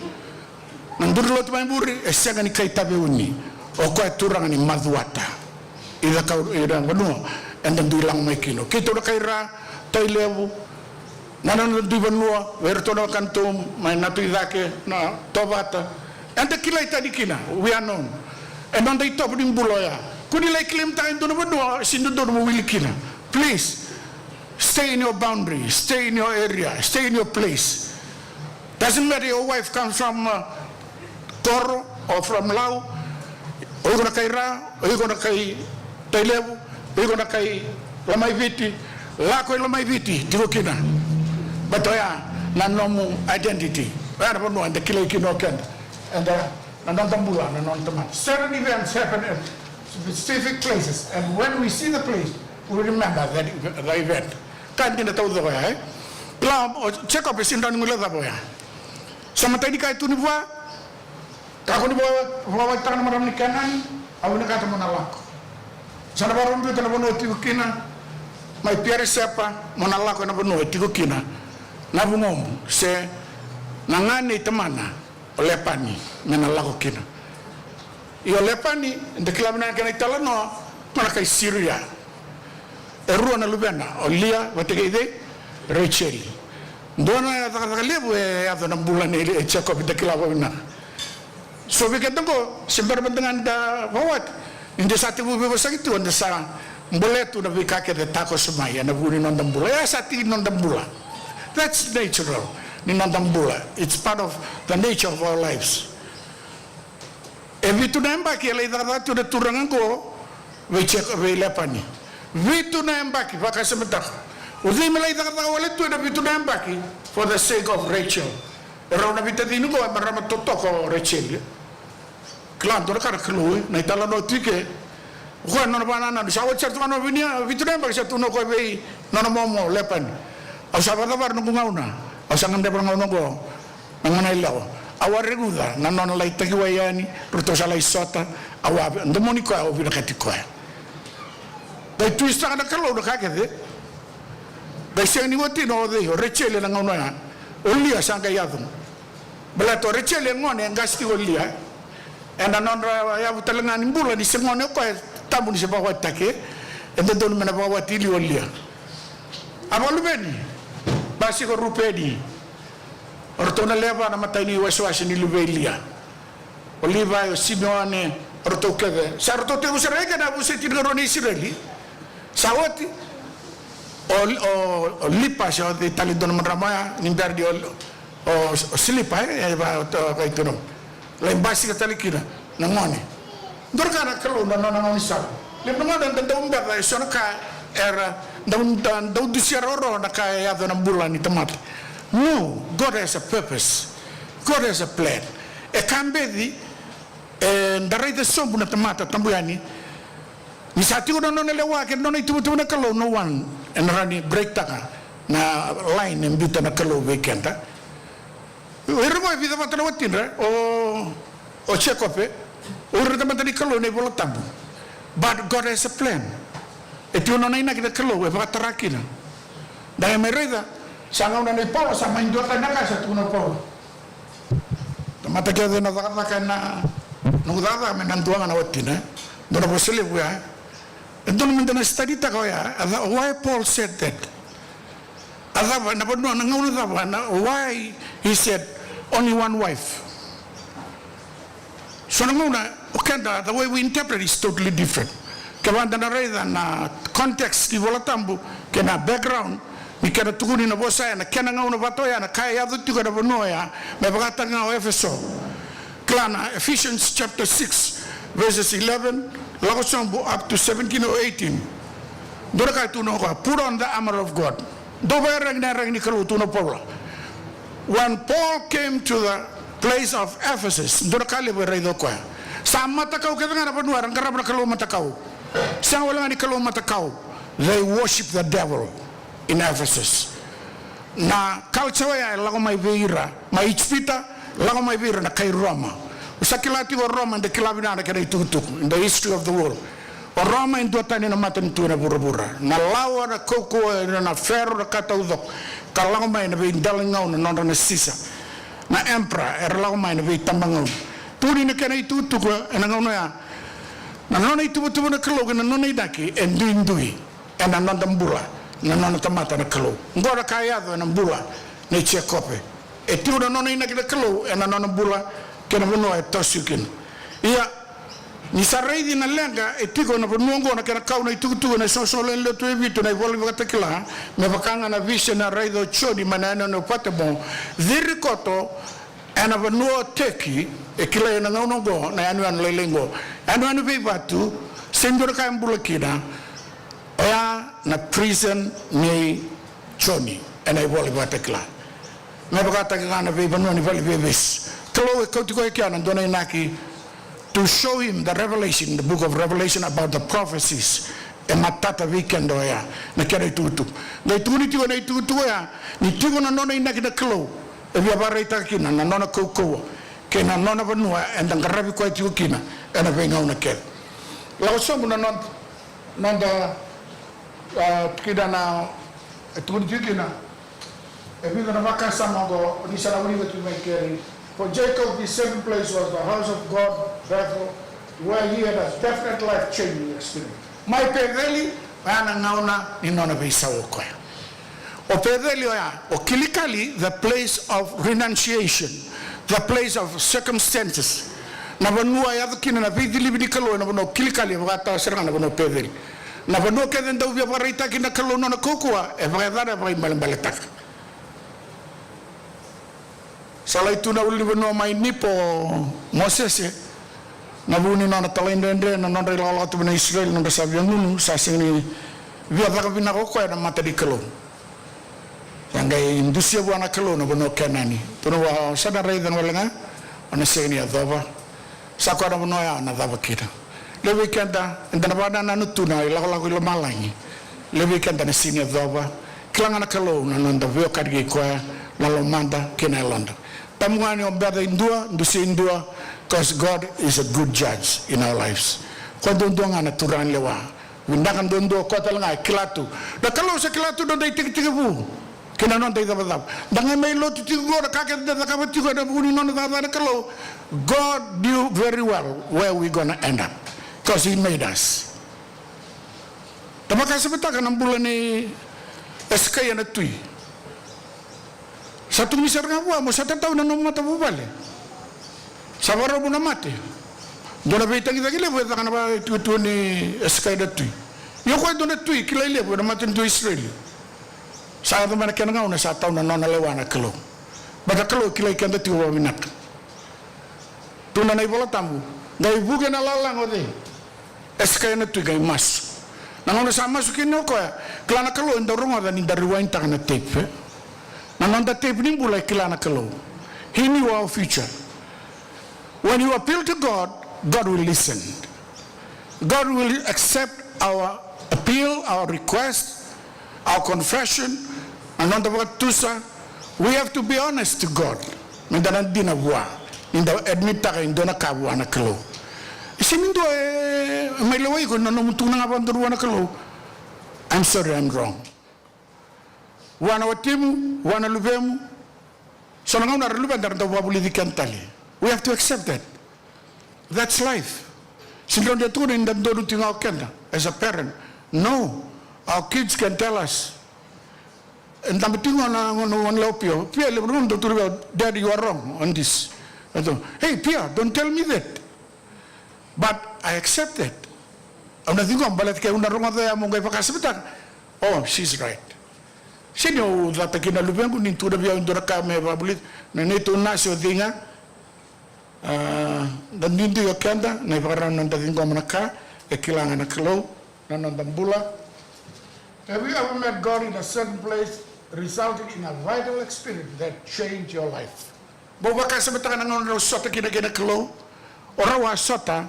Na duru ni lotu mai muri e sega ni kai Taveuni. O koya turaga ni Macuata. I Cakaudrove, i Vanua eda dui laga mai kina. Keitou na kai Ra, Tailevu, na noda dui vanua, vei iratou na wekadatou mai Natuicake, na Tovata. Eda kilai tani kina, we are known. E noda itovo ni bula oya. Kua ni lai claim-taka e dua na vanua e sega ni dodonu mo wili kina. Please, stay in your boundary, stay in your area, stay in your place. Doesn't matter your wife comes from, uh, Koro or from Lau, o iko na kai Ra, o iko na kai Tailevu, o iko na kai Lomaiviti, lako i Lomaiviti, tiko kina. But oya na nomu identity. Oya na vanua eda kilai kina o keda. Eda, na noda bula, na noda tamata. Certain events happen at specific places, and when we see the place, we remember that, the event. Ka dina taucoko oya, e? Kila, o Jacob e sega ni rawa ni guilecava oya. Sa matai ni ka e tu ni vua, kakua ni vakawatitaka na marama ni Kenani, au vinakata mo na lako. Sa na vakarau biuta na vanua o tiko kina, mai Pierisepa, mo na lako ena vanua e tiko kina na vugomu, se na gane i tamana, o Lepani, me na lako kina. Ia o Lepani, eda kila vinaka na kena italanoa, mai na kai Siria. E rua na luvena, o Lia vata kei cei? Rachel. Dua na cakacaka levu e yaco ena bula nei Jacob, eda kila vakavinaka. So vei keda qo, se bera mada ga ni da vakawati, ni da sa tekivu veivosaki tu, da sa bolea tu na veika kece e takoso mai ena vuku ni noda bula. E sa tiki ni noda bula. That's natural ni noda bula. It's part of the nature of our lives. E vitu na yabaki e lai cakacaka tu na turaga qo vei Jeko-, vei Lepani. Vitu na yabaki, vakasamataka. O cei me lai cakacaka wale tu ena vitu na yabaki for the sake of Rachel? E rau na veitacini qo e marama totoka o Rachel. Kila, dua na ka na Kalou, e, na italanoa tu i ke. O koya na nona vakanananu, sa oti sara tu ga na vinia, vitu na yabaki sa tukuna o koya vei nona momo o Lepani. Au sa vakacavara noqu gauna, au sa gadreva na gauna oqo. Na gone yalewa, au a reguca na nona lai takiwai yani, ratou sa lai sota, au a domoni koya, au vinakati koya. Qai twisitaka na Kalou na ka kece. Qai sega ni watina o cei, o Rachel ena gauna oya. O Lia sa qai yaco. Baleta o Rachel e gone, e qase tiko o Lia. Ena nodra yavu tale ga ni bula, ni se gone o koya, e tabu ni se vakawatitaki. E dodonu me na vakawati i liu o Lia. A vakaluveni, basika o Rupeni. O ratou na lewe va na imatai ni wasewase ni luve i Lia. O Livai, o Simione, o ratou kece. Sa ratou tekivu sara eke na yavusa e tinikarua ni Isireli. Sa oti. O, o, o Lipa, se o cei tale dua na marama oya, ni bera ni o, o, o Silipa, e, e va, o, o, kai tu na. Lai basika tale kina na gone. Dua na ka na Kalou na nona gaunisala. Levu na gauna eda dau beca eso na ka era dau, da, dau dusia rorogo na ka e yaco ena bula ni tamata. No, God has a purpose. God has a plan. E ka beci, eda raica sobu na tamata tabu yani. Ni sa tiko na nona lewa kei na nona ituvatuva na Kalou, no one ena rawa ni break-taka na line e biuta na Kalou vei keda. O ira qo e vica vata na watidra, o, o Jekope, o ira na tamata ni Kalou ena iVola Tabu. But God has a plan. E tiko na nona inaki na Kalou, e vakatara kina. Da qai mai raica, sa gauna nei Paula, sa mai dua tale na ka sa tukuna o Paula. Tamata kece na cakacaka ena noqu cakacaka me na dua ga na watina, e. Dua na vosa levu ya. E dodonu meda na study-taka oya, a ca-, why Paul said that. A cava, na vanua, na gauna cava, na, why he said only one wife. So na gauna, o keda, the way we interpret is totally different. Kevaka da na raica na context ni Vola Tabu, kei na background, ni kena tukuni na vosa ya, na kena gauna vata oya, na ka e yaco tiko ena vanua oya, me vakataka ga o Efeso. Kila na Ephesians chapter six, verses eleven, lako sobu up to seventeen or eighteen. Dua na ka e tukuna o koya, put on the armor of God. Dou vakaiyaragi na iyaragi ni Kalou, tukuna o Paula. When Paul came to the place of Ephesus, dua na ka levu e raica o koya. Sa matakau kece ga na vanua era qarava na kalou matakau. Sega wale ga ni kalou matakau. They worship the devil in Ephesus. Na culture oya e lako mai vei ira, mai Ijipita, lako mai vei ira na kai Roma. O Sa kila tiko o Roma, eda kila vinaka na kena itukutuku in the history of the world. O Roma e duatani na matanitu ena vuravura. Na lawa, na kaukauwa, na Fero, na ka taucoko, ka lako mai na veidela ni gauna, na nodra na Sisa, na emperor, era lako mai na veitabagauna. Tukuni na kena itukutuku ena gauna oya, na nona ituvatuva na Kalou kei na nona inaki e duidui ena noda bula na nona tamata na Kalou. Oqo na ka e yaco ena bula nei Jekope. E tiko na nona inaki na Kalou ena nona bula kei na vanua e toso kina. Ia, ni sa raici na leqa e tiko ena vanua oqo, na kena kau na itukutuku ena isoqosoqo lewe ni Lotu e vitu, na iVola ni Vakatakila, me vaka ga na vision a raica o Joni mai na yanuyanu o Patemo, ciri koto ena vanua o Turkey, e kilai ena gauna oqo na yanuyanu lailai oqo. Yanuyanu veivatu, sega ni dua na ka e bula kina. Oya na prison nei Joni ena iVola ni Vakatakila. Me vakataki ga na veivanua ni valeniveivesu. Kalou e kauti koya kea na dua na inaki, to show him the revelation, the book of Revelation about the prophecies. E matata vei keda oya na kena itukutuku. Qai tukuni tiko na itukutuku oya, ni tiko na nona inaki na Kalou, e via vakaraitaka kina na nona kaukauwa kei na nona vanua eda qaravi koya tiko kina ena veigauna kece. Lako sobu na noda, noda, a, kina na, e tukuni tiko kina. E vica na vakasama oqo, ni sa na wilika tu mai keri. For Jacob, this second place was the house of God, Bethel, where he had a definite life-changing experience. Mai Peceli, oya na gauna ni nona veisau o koya. O Peceli oya, o Kilikali, the place of renunciation, the place of circumstances. Na vanua e yaco kina na veicilivi ni Kalou, na vanua o Kilikali, e vakatawa sara ga na vanua o Peceli. Na vanua kece e dau via vakaraitaki na Kalou nona kaukauwa, e vakayacana, e vakaibalebaletaka. Sa lai tu na ulunivanua mai Nipo o Mosese, na vu ni nona talaidredre, na nodra ilakolako tu mai na Isireli, nodra sa via gunu, sa sega ni via caka vinaka o koya na mata ni Kalou. Sa qai dusia vua na Kalou na vanua o Kenani. Tukuna vua, o sa na raica wale ga, o na sega ni yacova. Sa koya na vanua oya o na cava kina. Levu vei keda, eda na vakanananu tu na ilakolako i lomalagi. Levu vei keda na sega ni yacova. Kila ga na Kalou na noda veiwekani kei koya, na lomada kei na yaloda. Tabu ga ni o beca e dua, dusia e dua, because God is a good judge in our lives. Koya duadua ga na turaga ni lewa. Vinaka duadua, koya tale ga e kila tu. Na Kalou sa kila tu na noda itekitekivu kei na noda icavacava. Da qai mai lotu tiko qo, na ka kece da cakava tiko ena vuku ni nona cakacaka na Kalou. God knew very well where we gonna end up, 'cause he made us. Da vakasamataka na bula nei Esekaia na tui. Sa tukuni sara ga vua, mo sa tatau na nomu matavuvale. Sa vakarau mo na mate. Dua na veitagicaki levu e caka na vakaitutu ni Esekaia na tui. Ia o koya e dua na tui kilai levu ena matanitu o Isireli. Sa yaco mai na kena gauna sa tau na nona lewa na Kalou. Baleta na Kalou e kilai keda tiko vakavinaka. Tukuna na iVola Tabu, qai vuki ena lalaga o cei? Esekaia na tui qai masu. Na gauna sa masu kina o koya, kila na Kalou e dau rogoca ni da rewind-taka na tape, e? Na noda tape ni bula e kila na Kalou. He knew our future. When you appeal to God, God will listen. God will accept our appeal, our request, our confession, na noda vakatusa. We have to be honest to God. Meda na dina vua, ni da admit-taka e dua na ka vua na Kalou. E sega ni dua e mai lewai iko na nomu tukuna ga vakadua vua na Kalou, "I'm sorry, I'm wrong." Vua na watimu, vua na luvemu. So na gauna era luveda era dau vakavulici keda tale. We have to accept that. That's life. Sega ni rawa ni da tukuna ni da donu tiko ga o keda as a parent. No. Our kids can tell us. E dabe tiko ga na gone, gone lewa o Pio. Pio, e levu na gauna dau tukuna vei au, "Dad, you are wrong on this." Hey, Pio, don't tell me that. But I accept that. Au na ciqoma baleta ke au na rogoca ya meu qai vakasamataka. Oh, she's right. Sega ni au cata kina na luvequ ni tukuna vei au e dua na ka me vakavulici. Na neitou nasi o cei ga. A, da duidui o keda, na ivakarau ni noda ciqoma na ka, e kila ga na Kalou na noda bula. Have you ever met God in a certain place, resulting in a vital experience that changed your life? Bau vakasamataka na gauna rau sota kina kei na Kalou. O rau a sota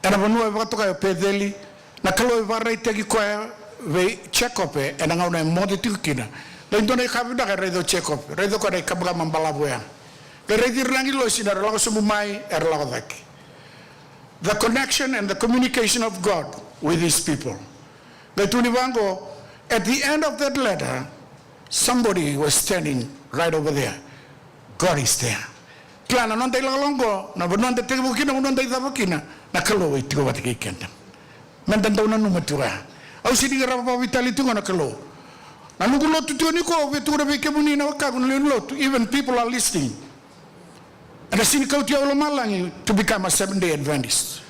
ena vanua e vakatokai o Peceli. Na Kalou e vakaraitaki koya vei Jekope ena gauna e moce tiko kina. Qai dua na ka vinaka e raica o Jekope. Raica o koya na ikabakaba balavu oya. Qai raici ira na agilosi ni ra lako sobu mai, era lako cake. The connection and the communication of God with his people. Qai tukuni vaqo, at the end of that letter, somebody was standing right over there. God is there. Kila na noda ilakolako qo, na vanua da tekivu kina, na vanua da icava kina, na Kalou e tiko vata kei keda. Meda dau nanuma tiko ya. Au sega ni qarava vakaveitalia tiko na Kalou. Na noqu lotu tiko nikua, au via tukuna vei kemuni na wekaqu na lewe ni lotu, even people are listening. Ena sega ni kauti au i lomalagi to become a Seventh Day Adventist.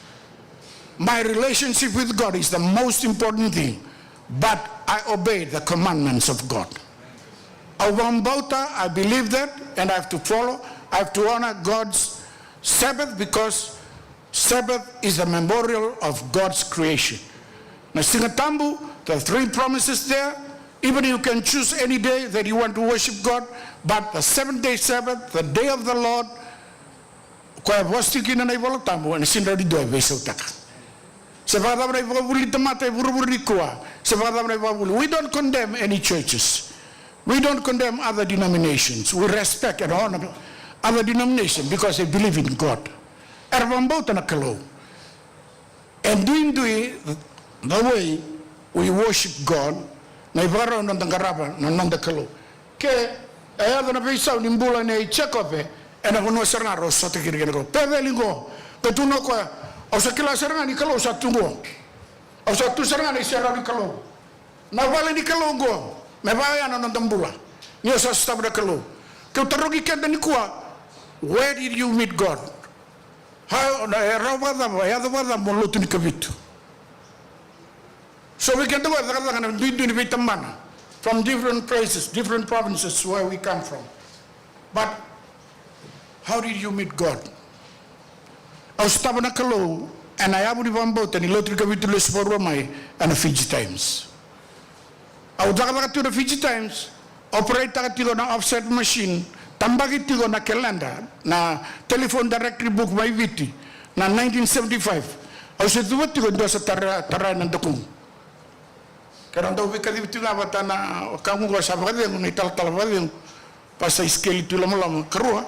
My relationship with God is the most important thing, but I obey the commandments of God. Au vakabauta, I believe that, and I have to follow. I have to honor God's Sabbath because Sabbath is the memorial of God's creation. Na Siga Tabu, the three promises there, even you can choose any day that you want to worship God, but the seventh day Sabbath, the day of the Lord, koya e vosa tiko kina na iVola Tabu, ena sega ni dua e veisautaka. Se vakacava na ivakavuvuli ni tamata e vuravura nikua, se vakacava na ivakavuvuli. We don't condemn any churches. We don't condemn other denominations. We respect and honor other denominations because they believe in God. Era vakabauta na Kalou. E duidui the way we worship God, na ivakarau noda qarava na noda Kalou. Ke e yaco na veisau ni bula nei Jekope ena vanua sara ga rau sota kina kei na Kalou. Peceli qo, qai tukuna o koya, au sa kila sara ga ni Kalou sa tu qo. Au sa tu sara ga na iserau ni Kalou. Na vale ni Kalou qo, me vaka ya na noda bula. Ni o sa sotava na Kalou. Keu tarogi keda nikua, where did you meet God? How, na, e rawa vakacava, e yaco vakacava mo lotu ni Kavitu? So vei keda qo e cakacaka na duidui ni veitabana from different places, different provinces where we come from. But how did you meet God? Au sotava na Kalou ena yavu ni vakabauta ni lotu ni Kavitu lesu vakarua mai ena Fiji Times. Au cakacaka tiko na Fiji Times, operate-taka tiko na offset machine, tabaki tiko na calendar, na telephone directory book mai Viti, na nineteen seventy-five. Au se cuva tiko e dua sa tara, tara na dakuqu. Keirau dau veikacivi tiko ga vata na wekaqu qo sa vakacegu, na italatala vakacegu, Pastor Isikeli Tuilomaloma, karua,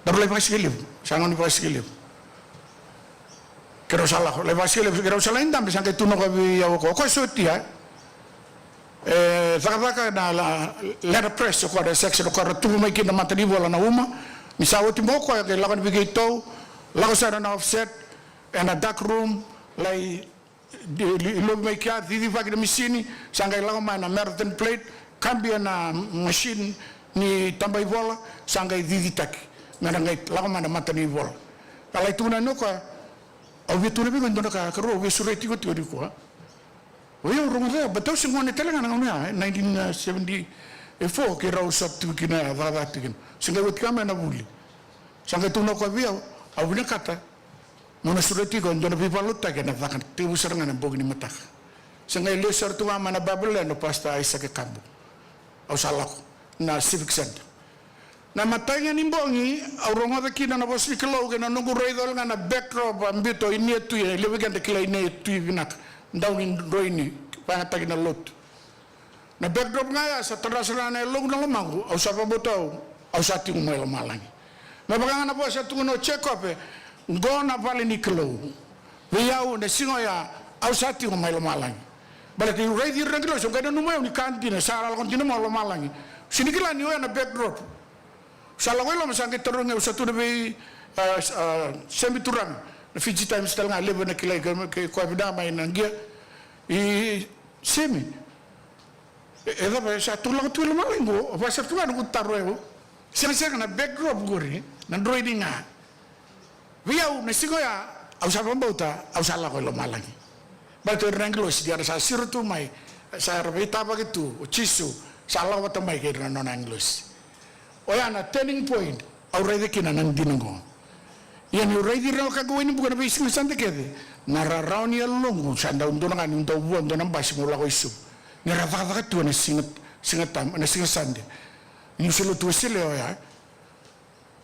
daru lai vakasigalevu, sa gauna ni vakasigalevu. Keirau sa lako, lai vakasigalevu, keirau sa lai dabe, sa qai tukuna o koya vei au, o koya, o koya sotia, e cakacaka na la, letterpress, o koya na section, o koya ra tubu mai kina na mata ni vola na uma. Ni sa oti mai o koya, qai lako yani vei keitou, lako sara na offset, ena dark room, lai, di, li, lovi mai kea, cicivaki na misini, sa qai lako mai na Marathon plate, kabia na machine ni taba ivola, sa qai cicitaki. Me ra qai lako mai na mata ni vola. Ka lai tukuna yani o koya, au via tukuna vei iko e dua na ka, karua, au via sureti iko tiko nikua. O yau rogoca, but au se gone tale ga na gauna ya, e nineteen seventy-four, keirau sa tu kina, cakacaka tu kina. Se qai oti ga mai na vuli. Sa qai tukuna o koya vei au, au vinakata meu na sureti iko e dua na veivakalotutaki ena caka, tekivu sara ga ena bogi ni mataka. Sa qai lesu sara tu ga mai na Bible Land o Pastor Isaac Kabu. Au sa lako na Civic Centre. Na imatai ga ni bogi, au rogoca kina na vosa ni Kalou kei na noqu raica wale ga na backdrop a biuta o Inia Tui, e levu vei keda kila Inia Tui vinaka, dau ni droini, vakayagataki na lotu. Na backdrop ga ya sa tadra sara ga na yaloqu, na lomaqu, au sa vakabauta au, au sa tiko mai lomalagi. Me vaka ga na vosa sa tukuna o Jekope, qo na vale ni Kalou. Vei au na siga oya, au sa tiko mai lomalagi. Baleta niu raici ira na agilosi, au qai nanuma o yau ni ka dina, sa lako dina mai lomalagi. Sega ni kila ni oya na backdrop. Sa lako i loma, sa qai tarogi au, sa tukuna vei, a, a, Semi Turaga, na Fiji Times tale ga, levu na kilai, ke, ke koya vinaka mai na qia. I Semi, e, e cava, sa tou lako tu i lomalagi qo, au vakasara tu ga noqu taro, e, o. Sega, sega, na backdrop qori, na droini ga. Vei au, na siga oya, au sa vakabauta, au sa lako i lomalagi. Baleta o ira na agilosi, ni era sa siro tu mai, sa era veitavaki tu, o Jisu, sa lako vata mai kei ira na nona agilosi. Oya na turning point, au raica kina na dina oqo. Ia niu raici ira na wekaqu Wainibuka ena veisiga Sade kece, na rarawa ni yaloqu sa dau dua na ka niu dau vua dua na basi meu lako i Suva. Ni ra cakacaka tu ena siga, siga Tabu, ena siga Sade. Niu se lotu Wesele oya.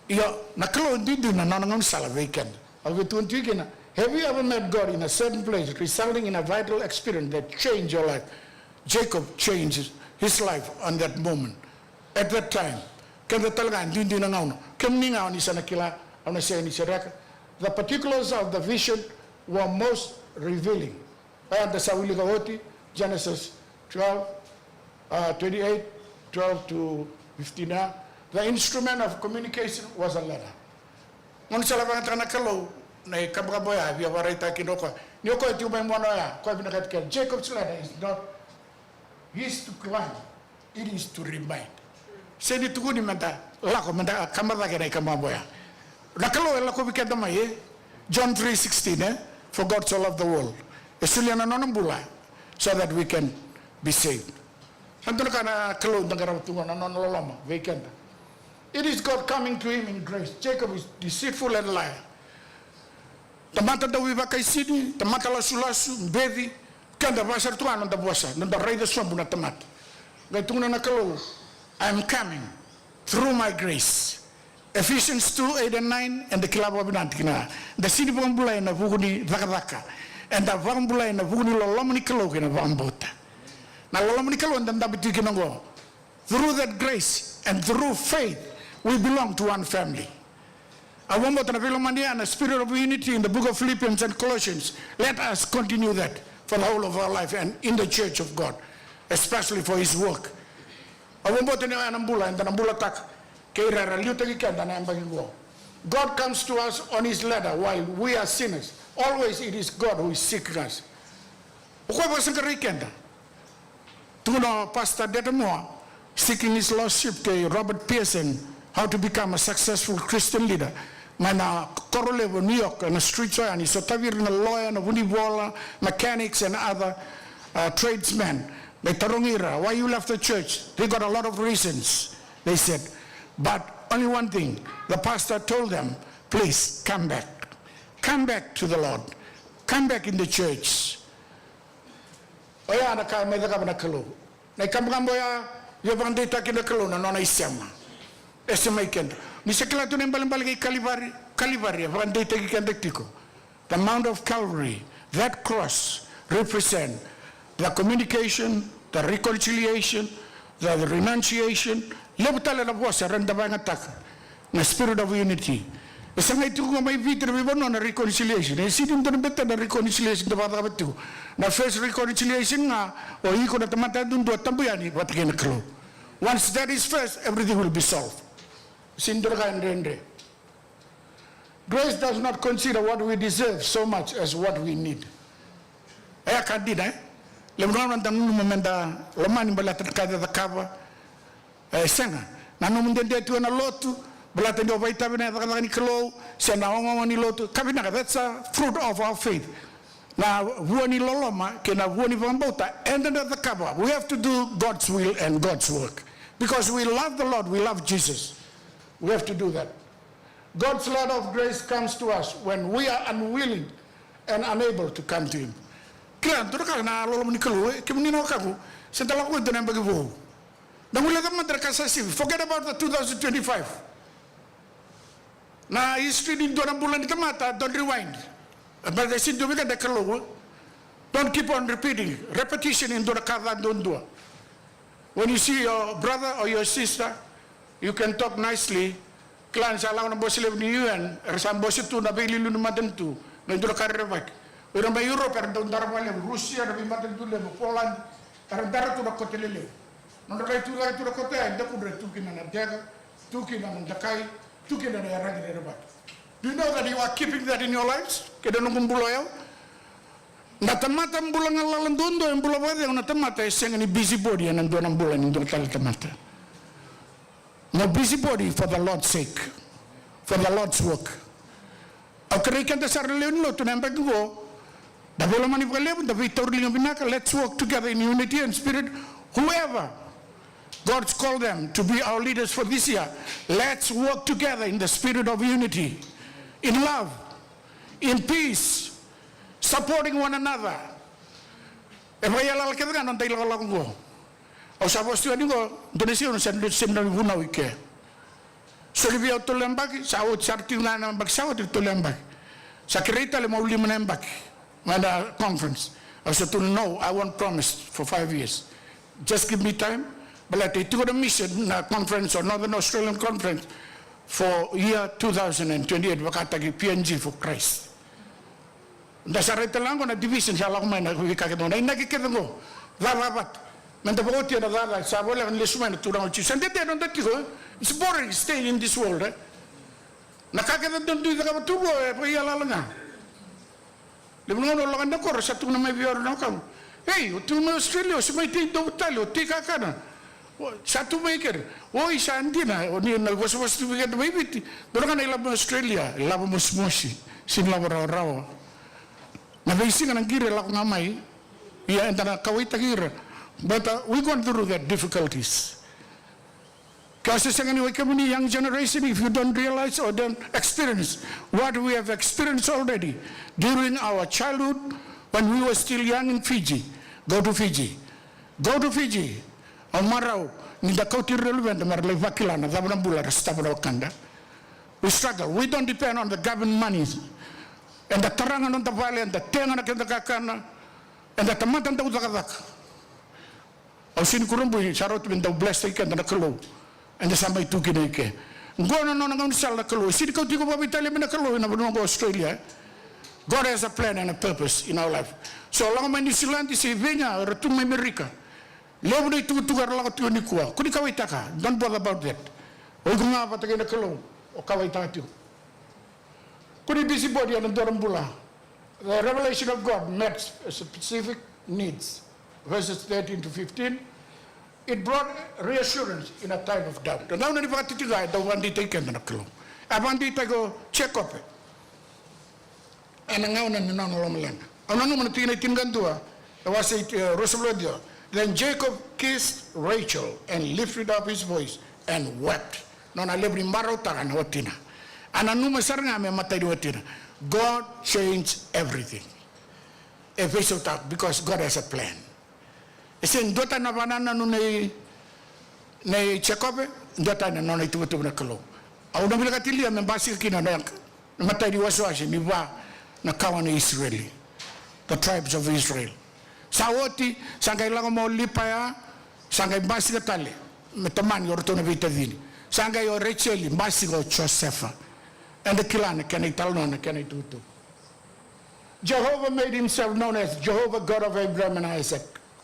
Ia, na Kalou e duidui na nona gaunisala vei keda. Au via tukuna tiko kina, have you ever met God in a certain place, resulting in a vital experience that changed your life? Jacob changed his life on that moment. At that time, Keda tale ga, duidui na gauna. Kemuni ga o ni sa na kila, au na sega ni sereka. The particulars of the vision were most revealing. Oya da sa wilika oti, Genesis twelve, uh, twenty-eight, twelve to fifteen, a? The instrument of communication was a letter. Gona sa la vakayagataka na Kalou na ikabakaba oya, via vakaraitaka kina o koya. Ni o koya tiko mai mona oya, koya vinakati kina. Jacob's letter is not his to climb, it is to remind. Sega ni tukuni meda lako, meda kaba cake na ikabakaba oya. Na Kalou e lakovi keda mai, e? John three sixteen, e? For God so loved the world. E solia na nona bula so that we can be saved. Sa dua na ka na Kalou da qarava tu qo, na nona loloma vei keda. It is God coming to him in grace. Jacob is deceitful and liar. Tamata dau veivakaisini, tamata lasulasu, beci, keda vaka sara tu ga na noda vosa, noda raica sobu na tamata. Qai tukuna na Kalou, I am coming through my grace. Ephesians two, eight and nine, eda kila vakavinaka kina. Da sega ni vakabulai ena vuku ni cakacaka. Eda vakabulai ena vuku ni loloma ni Kalou kei na vakabauta. Na loloma ni Kalou eda dabe tiko kina oqo. Through that grace and through faith, we belong to one family. Au vakabauta na veilomani ya, na spirit of unity in the book of Philippians and Colossians. Let us continue that for the whole of our life and in the church of God, especially for his work. Au vakabauta ni oya na bula eda na bulataka kei ira era liutaki keda na yabaki qo. God comes to us on his ladder while we are sinners. Always it is God who is seeking us. O koya vakasaqarai keda. Tukuna o Pastor Dedemore, Seeking His Lost Sheep, kei Robert Pearson, How to Become a Successful Christian Leader. Mai na koro levu o New York, na streets oya, ni sotavi ira na lawyer, na vunivola, mechanics and other, uh, tradesmen. Qai tarogi ira, why you left the church? They got a lot of reasons, they said. But only one thing, the pastor told them, please come back. Come back to the Lord. Come back in the church. Oya na ka e mai cakava na Kalou. Na ikabakaba oya, e vakadeitaki na Kalou na nona isema. E semai keda. Ni sa kila tu na ibalebale kei Kalivari, Kalivari e vakadeitaki keda tiko. The Mount of Calvary, that cross represent the communication, the reconciliation, the renunciation. Levu tale na vosa era da vakayagataka. Na spirit of unity. E sa qai tiko ga mai Viti, na veivanua, na reconciliation. E sega ni dua na betena reconciliation da vakacakava tiko. Na first reconciliation ga, o iko na tamata yadudua tabu yani vata kei na Kalou. Once that is first, everything will be solved. Sega ni dua na ka e dredre. Grace does not consider what we deserve so much as what we need. E a ka dina, e? Levu na gauna da nanuma meda lomani baleta na ka eda cakava. E sega. Na nomu dede tu ena lotu, baleta ni o vakaitavi ena cakacaka ni Kalou, se na ogaoga ni lotu. Ka vinaka, that's a fruit of our faith. Na vua ni loloma kei na vua ni vakabauta, eda na cakava. We have to do God's will and God's work. Because we love the Lord, we love Jesus. We have to do that. God's love of grace comes to us when we are unwilling and unable to come to him. Kila, dua na ka na loloma ni Kalou, e, kemuni na wekaqu, se da lako e dua na yabaki vou. Da guileca mada na ka sa sivi. Forget about the two thousand twenty-five. Na history ni dua na bula ni tamata, don't rewind. But e sega ni dua vei keda e Kalou. Don't keep on repeating. Repetition ni dua na ka ca duadua. When you see your brother or your sister, you can talk nicely. Kila ni sa lako na bose levu ni U N, era sa bose tu na veiliuliu ni matanitu, na dua na ka rerevaki. O ira mai Europe era dau dara vakalevu, Rusia na veimatanitu levu, Poland, era dara tu na kote lelevu. Nodra lai tu cake tu na kote ya, e dakudra e tu kina na deka, tu kina na dakai, tu kina na iyaragi rerevaki. Do you know that you are keeping that in your lives? Kei na noqu bula o yau. Na tamata bula galala duadua e bula vakacegu na tamata e sega ni busybody ena dua na bula ni dua tale tamata. Mo busybody for the Lord's sake, for the Lord's work. Au kerei keda sara na lewe ni lotu na yabaki qo, da veilomani vakalevu, da veitauriliga vinaka, let's work together in unity and spirit. Whoever God's called them to be our leaders for this year, let's work together in the spirit of unity, in love, in peace, supporting one another. E vakaiyalayala kece ga na noda ilakolako qo. Au sa vosa tiko yani qo, dua na siga au sa sega ni vunau i ke. Soli vei au tolu na yabaki, sa oti sara tiko ga na yabaki, sa oti tolu na yabaki. Sa kerei tale meu lima na yabaki mai na conference. Au sa tukuna, no, I won't promise for five years. Just give me time. Baleta e tiko na mission na conference o Northern Australian Conference for year two thousand and twenty-eight, vakataki P N G for Christ. Da sa rai tale ga qo na division sa lako mai na veika kece qo, na inaki kece qo. Cacavata. Meda vakaotia na caca sa voleka ni lesu mai na Turaga o Jisu. Sa dede noda tiko, e? It's boring staying in this world, e? Na ka kece dodonu cakava tu qo e vakaiyalayala ga. Levu na gauna o lako yani na koro sa tukuna mai vei au na wekaqu, "Ei, o tu mai Australia, o se mai tei dovu tale, o tei kakana. O, sa tu mai kere." Oi, sa dina, o ni na vosavosa tu vei keda mai Viti. Dua na ka na ilavo mai Australia, ilavo mosimosi, sega ni lavo rawarawa. Na veisiga na qiri e lako ga mai. Ia eda na kauwaitaki ira. But, uh, we gone through that difficulties. Ke o se sega ni, o kemuni young generation, if you don't realize or don't experience what we have experienced already during our childhood, when we were still young in Fiji, go to Fiji. Go to Fiji. Au marau ni da kauti ira na luveda me ra lai vakila na cava na bula era sotava na wekada. We struggle. We don't depend on the government money. Eda tara ga na noda vale, eda tega na keda kakana, eda tamata dau cakacaka. Au sega ni kurabui, sa rauta me dau bless-taki keda na Kalou. Eda sa mai tu kina i ke. Qo na nona gaunisala na Kalou. E sega ni kauti iko vakaveitalia mai na Kalou ena vanua qo Australia, e? God has a plan and a purpose in our life. So lako mai Niusiladi se i vei ga, era tu mai Merika. Levu na itukutuku era lako tiko nikua. Ko ni kauwaitaka, don't bother about that. O iko ga vata kei na Kalou, o kauwaitaka tiko. Ko ni busybody ena dua na bula. The revelation of God met specific needs. Verses thirteen to fifteen, it brought reassurance in a time of doubt. Na gauna ni vakatitiqa e dau vakadeitaki keda na Kalou. A vakadeitaki o Jekope ena gauna ni nona lomaleqa. Au nanuma na tikina e tinikadua, e wase, e, ruasagavulu ka ciwa. Then Jacob kissed Rachel and lifted up his voice and wept. Nona levu ni marautaka na watina. A nanuma sara ga me matai ni watina. God changed everything. E veisautaka, because God has a plan. E sega ni dua tani na vakanananu nei, nei Jekope, dua tani na nona ituvatuva na Kalou. Au na vinakati Lia me basika kina na, na matai ni wasewase ni va na kawa ni Isireli. The tribes of Israel. Sa oti, sa qai lako mai o Lipaia, sa qai basika tale me tamani o ratou na veitacini. Sa qai o Rejeli, basika o Josefa. Eda kila na kena italanoa, na kena itukutuku. Jehovah made himself known as Jehovah, God of Abraham and Isaac.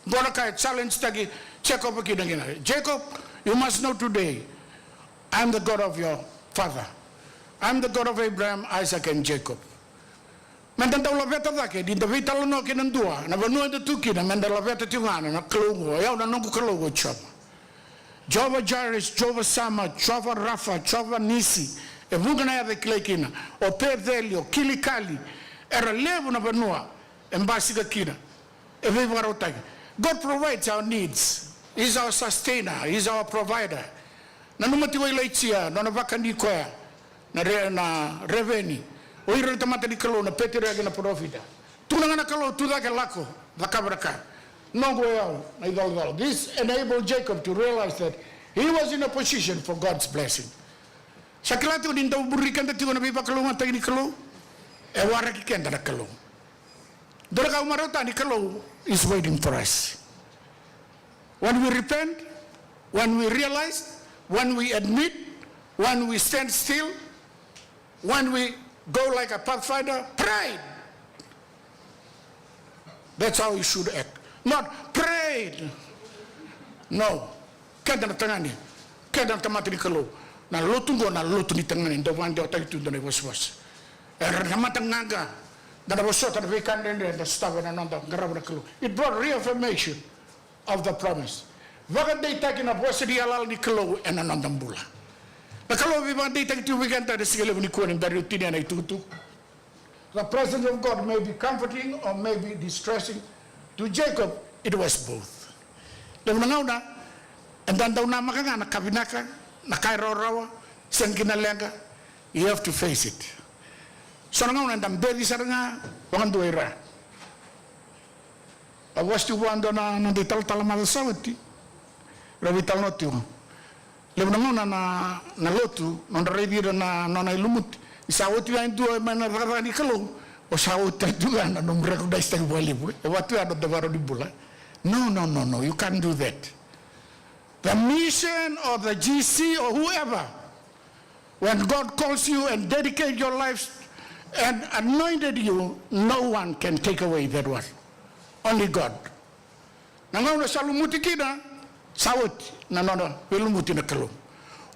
Qo na ka e challenge-taki Jekope kina, kina. Jacob, you must know today, I am the God of your father. I am the God of Abraham, Isaac and Jacob. Meda dau laveta cake, ni da veitalanoa kei na dua, na vanua eda tu kina, meda laveta tiko ga na Kalou qo, o yau na noqu Kalou o Jiova. Jehovah Jireh, Jehovah Shammah, Jehovah Rapha, Jehovah Nissi. E vuqa na yaca e kilai kina. O Peceli, o Kilikali. Era levu na vanua e basika kina. E veivakarautaki. God provides our needs. He's our sustainer. He's our provider. Nanuma tiko o Ilaija, nona vakani koya na re-, na reveni. O ira na tamata ni Kalou, na peteriaki, na parofita. Tukuna ga na Kalou, tu cake, lako, cakava na ka. Noqu o yau na icolacola. This enabled Jacob to realize that he was in a position for God's blessing. Sa kila tiko ni dau muri keda tiko na veivakalougatataki ni Kalou. E waraki keda na Kalou. Dua na ka au marautaka ni Kalou is waiting for us. When we repent, when we realize, when we admit, when we stand still, when we go like a pathfinder, pride. That's how you should act. Not prayed. No. Keda na tagane, keda na tamata ni Kalou. Na lotu qo na lotu ni tagane, dau vakadewataki tu dua na ivosavosa. Era na tamata qaqa, da na vosota na veika dredre da sotava ena noda qarava na Kalou. It brought reaffirmation of the promise. Vakadeitaki na vosa ni yalayala ni Kalou ena noda bula. Na Kalou veivakadeitaki tiko vei keda ena siga levu nikua ni da rai tinia na itukutuku. The presence of God may be comforting or may be distressing. To Jacob, it was both. Levu na gauna eda dau namaka ga na ka vinaka, na ka e rawarawa, sega kina leqa. You have to face it. So na gauna eda beci sara ga vakadua i ra. Au vosa tiko vua e dua na noda italatala macawa sa oti. Ra veitalanoa tiko. Levu na gauna na, na lotu, nodra raici ira na nona ilumuti. Ni sa oti ga e dua mai na cakacaka ni Kalou, o sa oti tale tu ga na nomu recognize-taki vakalevu. E vaka tu ya na noda ivakarau ni bula. No, no, no, no, you can't do that. The mission or the G C or whoever, when God calls you and dedicate your life and anointed you, no one can take away that one. Only God. Na gauna sa lumuti kina, sa oti na nona veilumuti na Kalou.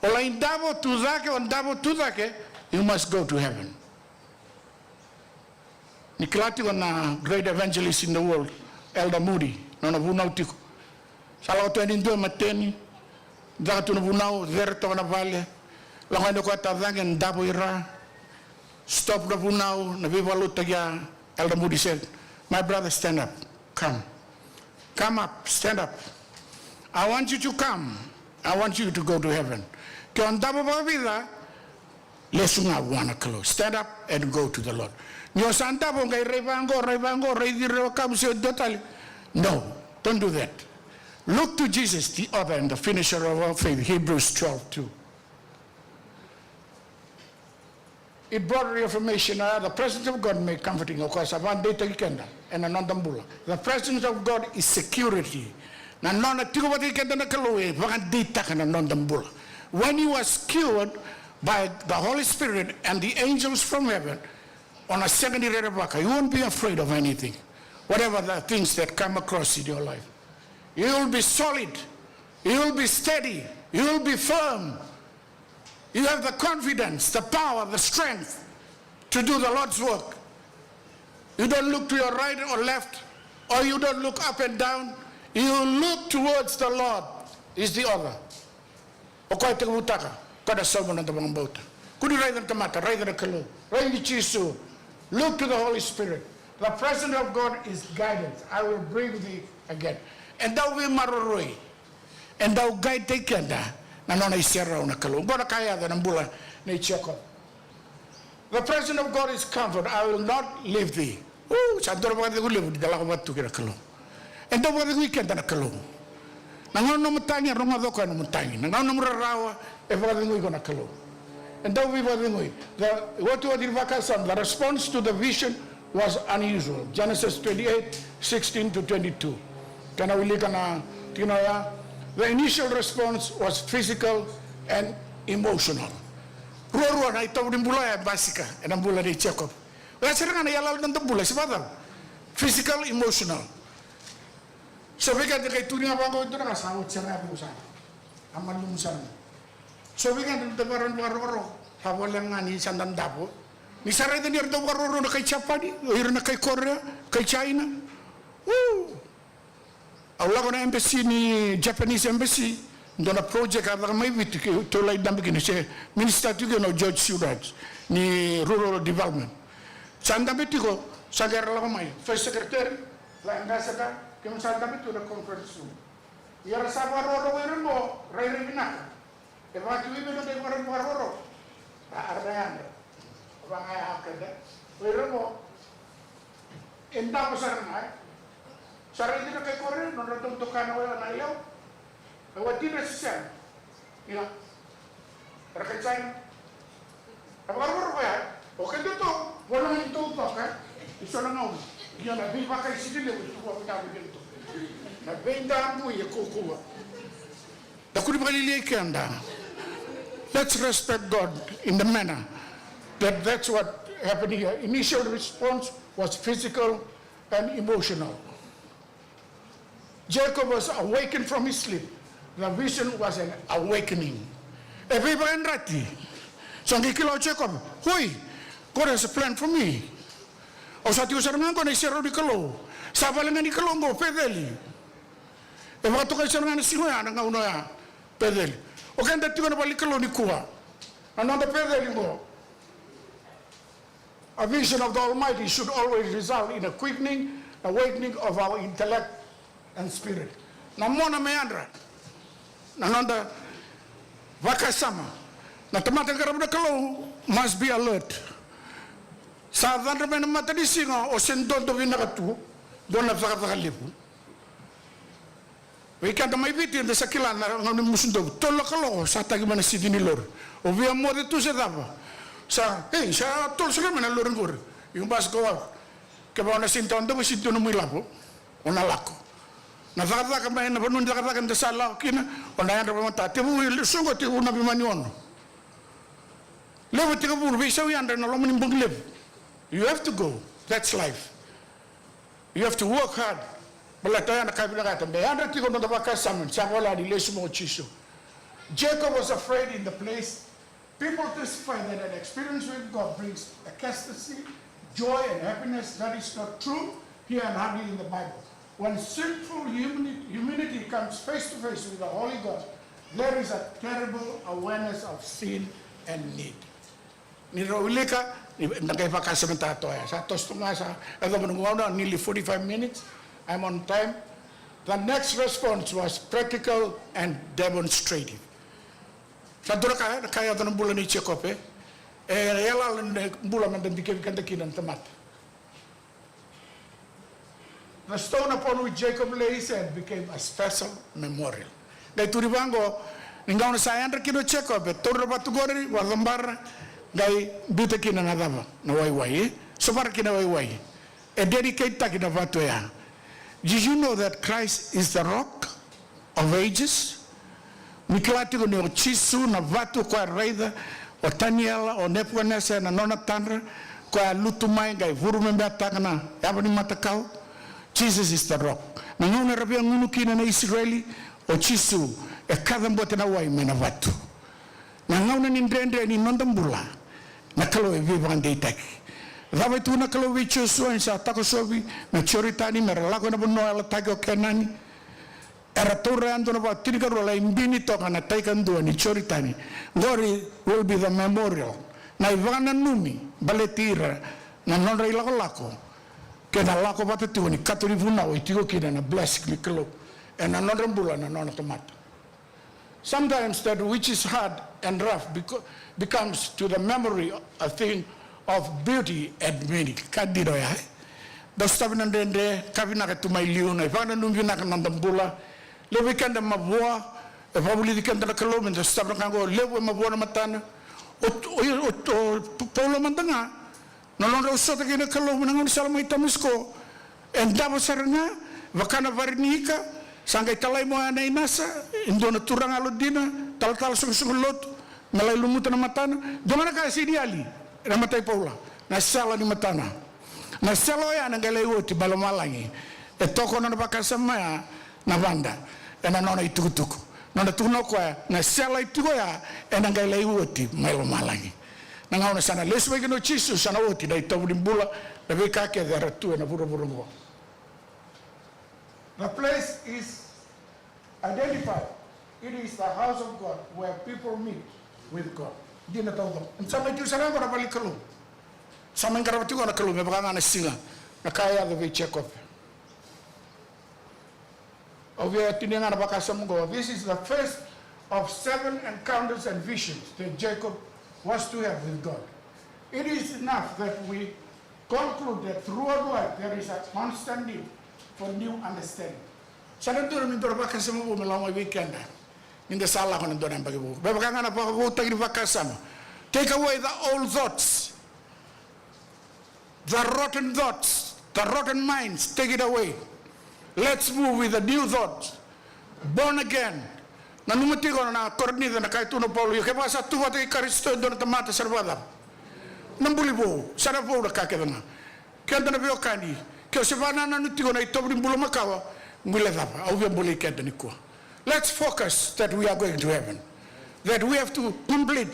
O lai davo tu cake, o davo tu cake, you must go to heaven. Ni kila tiko na great evangelist in the world, Elder Moody, nona vunau tiko. Sa lako tu yani dua e mateni, caka tu na vunau, cere toka na vale, lako yani o koya tacaqe, davo i ra, stop na vunau, na veivakalotutaki ya, Elder Moody said, "My brother, stand up, come. Come up, stand up. I want you to come. I want you to go to heaven." Ke o davo vakavica, lesu ga vua na Kalou. Stand up and go to the Lord. Ni o sa davo qai rai vaqo, rai vaqo, rai ciri, rai wakavu se dua tale. No, don't do that. Look to Jesus, the author and the finisher of our faith, Hebrews twelve two. It brought reaffirmation, uh, the presence of God made comforting. O koya sa vakadeitaki keda ena noda bula. The presence of God is security. Na nona tiko vata kei keda na Kalou e vakadeitaka na noda bula. When you are secured by the Holy Spirit and the angels from heaven, o na sega ni rerevaka. You won't be afraid of anything. Whatever the things that come across in your life, you will be solid. You will be steady. You will be firm. You have the confidence, the power, the strength to do the Lord's work. You don't look to your right or left, or you don't look up and down. You look towards the Lord, is the author. O koya e tekivutaka, koya na sauma na noda vakabauta. Kua ni raica na tamata, raica na Kalou, raici Jisu. Look to the Holy Spirit. The presence of God is guidance. I will bring thee again. E dau veimaroroi. E dau guide-taki keda na nona iserau na Kalou. Qo na ka e yaco ena bula nei Jacob. The presence of God is comfort. I will not leave thee. Uu, sa dua na vakacegu levu ni da lako vata tu kei na Kalou. E dau vakacegui keda na Kalou. Na gauna nomu tagi, e rogoca o koya nomu tagi. Na gauna nomu rarawa, e vakacegui iko na Kalou. E dau veivakacegui. The, oti, oti ni vakasama, the response to the vision was unusual. Genesis twenty-eight, sixteen to twenty-two. Kena wilika na tikina oya. The initial response was physical and emotional. Ruarua na itovo ni bula oya e basika ena bula nei Jacob. Oya sara ga na iyaloyalo ni noda bula, se vakacava? Physical, emotional. So vei keda qai tukuni ga vaqo e dua na ka sa oti sara ga vei au sara. A malumu sara ga. So vei keda da vakarau ni vakarokoroko, sa voleka ga ni sa da davo. Ni sa raica ni ra dau vakarokoroko na kai Japani, o ira na kai Korea, kai China. Uu. Au lako na embassy ni Japanese embassy, dua na project a caka mai Viti, keitou lai dabe kina, se minister tiko kina o George Suraj ni rural development. Sa dabe tiko, sa qai ra lako mai first secretary, la ambassador, keimami sa dabe tu na conference room. Ia ra sa vakarokoroko ira qo, rairai vinaka. E vakatui vei noda ivakaro, vakarokoroko. A, a ra yadra. Vaka ya keda. O ira qo. E davo sara ga, e. Sa raici ira na kai Korea, nodra dau doka na wai, na yau. E watidra se sega. Ia. Era kai China. A vakarokoroko ya, o kedatou, voleka ni tou toka, e so na gauna. Ia na veivakaisini levu e tu vua vei kedatou. Na veidabui e kaukauwa. Da kua ni vakalialiai keda. Let's respect God in the manner that that's what happened here. Initial response was physical and emotional. Jacob was awakened from his sleep. The vision was an awakening. E veivakayadrati. Sa qai kila o Jacob, oi, God has a plan for me. Au sa tiko sara ga qo na iserau ni Kalou. Sa vale ga ni Kalou qo, Peceli. E vakatokai sara ga na siga oya, na gauna oya, Peceli. O keda tiko na vale ni Kalou nikua. Na noda Peceli qo. A vision of the Almighty should always result in a quickening, awakening of our intellect and spirit. Na mona me yadra na noda vakasama. Na tamata qarava na Kalou must be alert. Sa cadra mai na matanisiga, o se dodo vinaka tu, dua na cakacaka levu. Vei keda mai Viti, eda sa kila na gauna ni musudovu, tolu na kaloko sa tagi mai na siti ni lori. O via moce tu se cava? Sa, ei, sa tolu sara mai na lori qori. You must go out. Kevaka o na sega ni tawa davo, sega ni dua nomu ilavo, o na lako. Na cakacaka mai na vanua ni cakacaka eda sa lako kina, o na yadra vakamataka. Tekivu e soqo, tekivu na veimama ni ono. Levu e tekivu, veisau yadra ena loma ni bogi levu. You have to go. That's life. You have to work hard. Baleta ya na ka e vinakata me yadra tiko na noda vakasama ni sa volai ni lesu mai o Jisu. Jacob was afraid in the place. People testify that an experience with God brings ecstasy, joy, and happiness. That is not true here and hardly in the Bible. When sinful humani-, humanity comes face to face with the holy God, there is a terrible awareness of sin and need. Ni rau wilika, ni na qai vakasamataka toka ya. Sa toso tu ga, sa yacova na gauna, nearly forty-five minutes. I'm on time. The next response was practical and demonstrative. Sa dua na ka, na ka e yaco na bula nei Jekope. E yalayala ni bula meda dikevi keda kina na tamata. The stone upon which Jacob lay his head became a special memorial. Qai tukuni vaqo, ni gauna sa yadra kina o Jacob, e taura na vatu qori, vakacabara, qai biuta kina na cava, na waiwai, e? Sovara kina na waiwai. E dedicate-taki na vatu oya. Did you know that Christ is the rock of ages? Ni kila tiko ni o Jisu na vatu koya e raica o Taniela, o Nepukanesa ena nona tadra, koya a lutu mai qai vurumemeataka na yava ni matakau. Jesus is the rock. Na gauna era via gunu kina na Isireli, o Jisu e kacabote na wai mai na vatu. Na gauna ni dredre ni noda bula, na Kalou e veivakadeitaki. Cava e tukuna na Kalou vei Josua ni sa takosovi na Joritani me ra lako ena vanua yalataki o Kenani? Era taura yadua na va tinikarua, lai bini toka na tai kadua ni Joritani. Qori will be the memorial, na ivakananumi baleti ira na nodra ilakolako kei na lako vata tiko ni kato ni vunau e tiko kina na blessing ni Kalou ena nodra bula na nona tamata. Sometimes that which is hard and rough beco-, becomes to the memory a thing of beauty and meaning. Ka dina oya, e? Da sotavi na dredre, ka vinaka tu mai liu, na ivakananumi vinaka na noda bula. Levu vei keda mavoa, e vakavulici keda na Kalou meda sotavi na ka oqo, levu e mavoa na matana. O, o, o, o Paula mada ga, na nodrau sota kei na Kalou mai na gaunisala mai Tamasiko, e davo sara ga, vaka na vari ni ika, sa qai talai mai oya na inasa, e dua na turaga yalodina, talatala soqosoqo lotu, me lai lumuta na matana. Dua ga na ka e sega ni yali ena mata i Paula, na sala ni matana. Na sala oya ena qai lai oti mai lomalagi. E tokona na vakasama ya na vada ena nona itukutuku. Nona tukuna o koya, na sala e tiko oya ena qai lai oti mai lomalagi. Na gauna sa na lesu mai kina o Jisu, sa na oti na itovo ni bula, na veika kece era tu ena vuravura oqo. The place is identified. It is the house of God where people meet with God. Dina taucoko. Sa mai tiko sara oqo na vale ni Kalou. Sa mai qarava tiko na Kalou me vaka ga na siga na ka e yaco vei Jekope. Au via tinia ga na vakasama oqo. This is the first of seven encounters and visions that Jacob was to have with God. It is enough that we conclude that throughout life there is a constant need for new understanding. Sa na dua me dua na vakasama vou me lako mai vei keda. Ni da sa lako ena dua na yabaki vou. Me vaka ga na vakavoutaki ni vakasama. Take away the old thoughts. The rotten thoughts, the rotten minds, take it away. Let's move with the new thoughts. Born again. Nanuma tiko na Korinica na ka e tukuna o Paula, io kevaka sa tu vata kei Karisito e dua na tamata sa na vakacava? Na bula vou, sa na vou na ka kece ga. Keda na veiwekani, ke o se vakanananu tiko na itovo ni bula makawa, guilecava, au via bolei keda nikua. Let's focus that we are going to heaven. That we have to complete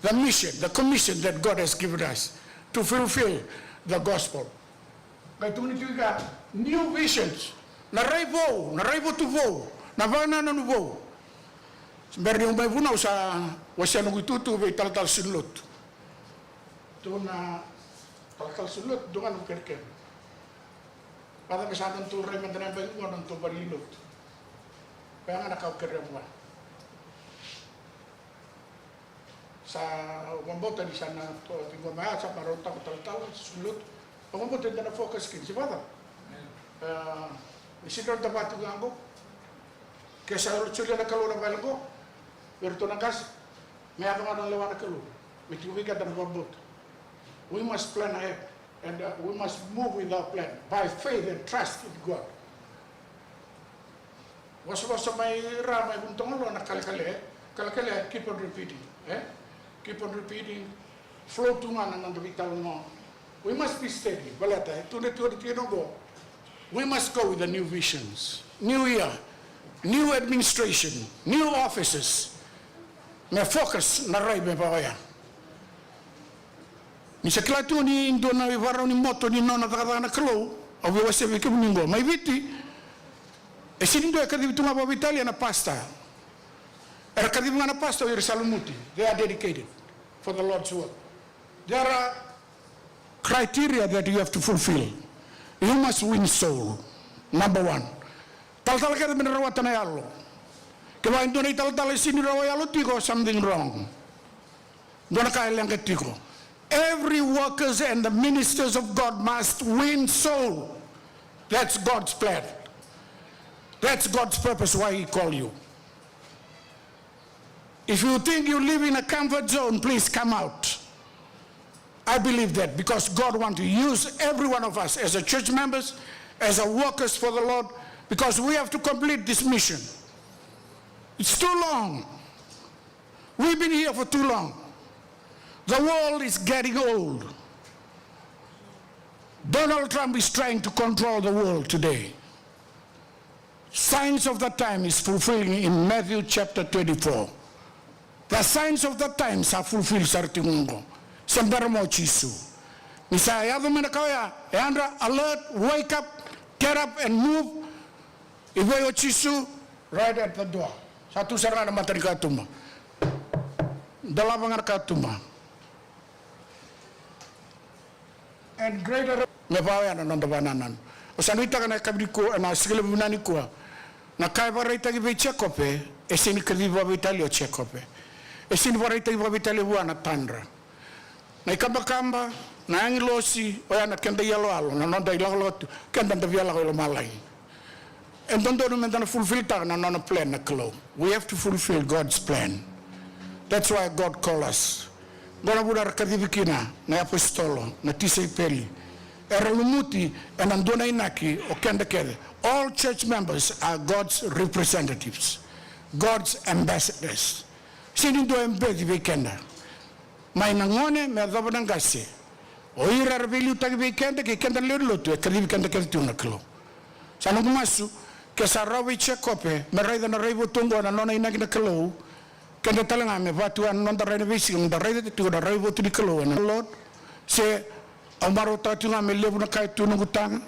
the mission, the commission that God has given us to fulfill the gospel. Qai tukuni tiko ga, new visions, na rai vou, na raivotu vou, na vakanananu vou. Se bera niu mai vunau sa wasea noqu itutu vei talatala sui ni lotu. Tu na talatala sui ni lotu, dua ga noqu kerekere. Vacava me sa dua na tou rai mada na yabaki qo na nodatou valenilotu. Koya ga na ka au kerea vua. Sa vakabauta ni sa na to tiko mai, a sa marautaka talatala sui ni lotu. Vakabauta eda na focus kina, se vacava? E, ni sidra na tavati ga qo. Ke sa solia na Kalou na vale qo vei iratou na qase, me yaco ga na lewa na Kalou. Me tiko vei keda na vakabauta. We must plan ahead and, uh, we must move with our plan by faith and trust in God. Vosavosa mai ra mai Vuntogolo na kalekale, kalekale, keep on repeating, e? Keep on repeating. Flow tu ga na noda veitalanoa. We must be steady, baleta e tu na tu na tiko qo. We must go with the new visions. New year, new administration, new offices. Me focus na rai me vaka oya. Ni sa kila tu ni dua na ivakarau ni moto ni nona cakacaka na Kalou, au via wasea vei kemuni qo. Mai Viti, e sega ni dua e kacivi tu ga vakaveitalia na pastor. Era kacivi ga na pastor o ira sa lumuti. They are dedicated for the Lord's work. There are criteria that you have to fulfill. You must win soul. Number one. Talatala kece me na rawata na yalo. Kevaka e dua na italatala e sega ni rawa yalo tiko, something wrong. Dua na ka e leqa tiko. Every workers and the ministers of God must win soul. That's God's plan. That's God's purpose why he called you. If you think you live in a comfort zone, please come out. I believe that because God wants to use every one of us as a church members, as a workers for the Lord, because we have to complete this mission. It's too long. We've been here for too long. The world is getting old. Donald Trump is trying to control the world today. Signs of the time is fulfilling in Matthew chapter twenty-four. The signs of the times are fulfilled sara tiko qo. Se bera mai o Jisu. Ni sa yaco mai na ka oya, e yadra, alert, wake up, get up and move. I vei o Jisu, right at the door. Sa tu sara ga na mata ni katuba. Dolava ga na katuba. And greater. Me vaka oya na noda vakanananu. Au sa nuitaka na yakavi nikua, na siga levu vinaka nikua. Na ka e vakaraitaki vei Jekope, e sega ni kacivi vakaveitalia o Jekope. E sega ni vakaraitaki vakaveitalia vua na tadra. Na ikabakaba, na agilosi, oya na keda iyaloyalo, na noda ilakolako tu, keda da via lako i lomalagi. E dodonu meda na fulfilltaka na nona plan na Kalou. We have to fulfill God's plan. That's why God call us. Qo na vuna era kacivi kina na iapositolo, na tisaipeli. Era lumuti ena dua na inaki o keda kece. All church members are God's representatives, God's ambassadors. Sega ni dua e beci vei keda. Mai na gone me yacova na qase. O ira era veiliutaki vei keda kei keda na lewe ni lotu, e kacivi keda kece tu na Kalou. Sa noqu masu, ke sa rawa vei Jekope me raica na raivotu oqo ena nona inaki na Kalou, keda tale ga me vaka tu ga na noda rai ena veisiga, meda raica tiko na raivotu ni Kalou ena Lord. Se au marautaka tiko ga me levu na ka e tu noqu taga,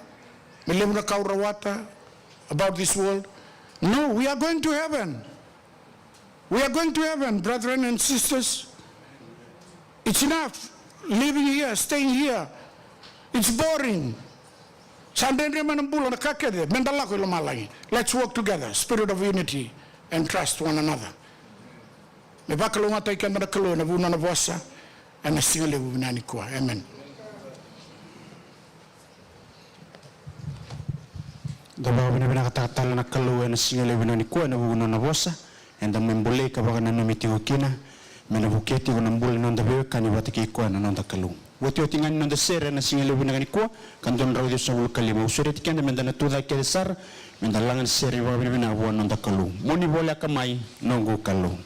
me levu na ka au rawata about this world. No, we are going to heaven. We are going to heaven, brethren and sisters. It's enough living here, staying here. It's boring. Sa dredre mai na bula na ka kece, meda lako i lomalagi. Let's work together, spirit of unity, and trust one another. Me vakalougatataki keda na Kalou ena vuku ni nona vosa ena siga levu vinaka nikua. Amen. Da vakavinavinakataka tale na Kalou ena siga levu vinaka nikua ena vuku ni nona vosa. Eda mai bolei ka vakananumi tiko kina me na vukei tiko na bula ni noda veiwekani vata kei koya na noda Kalou. Otioti ga ni noda sere ena siga levu vinaka nikua, ka dua na drau ciwasagavulu ka lima. Au sureti keda meda na tucake kece sara, meda laga na sere ni vakavinavinaka vua na noda Kalou. Mo ni voleka mai, noqu Kalou.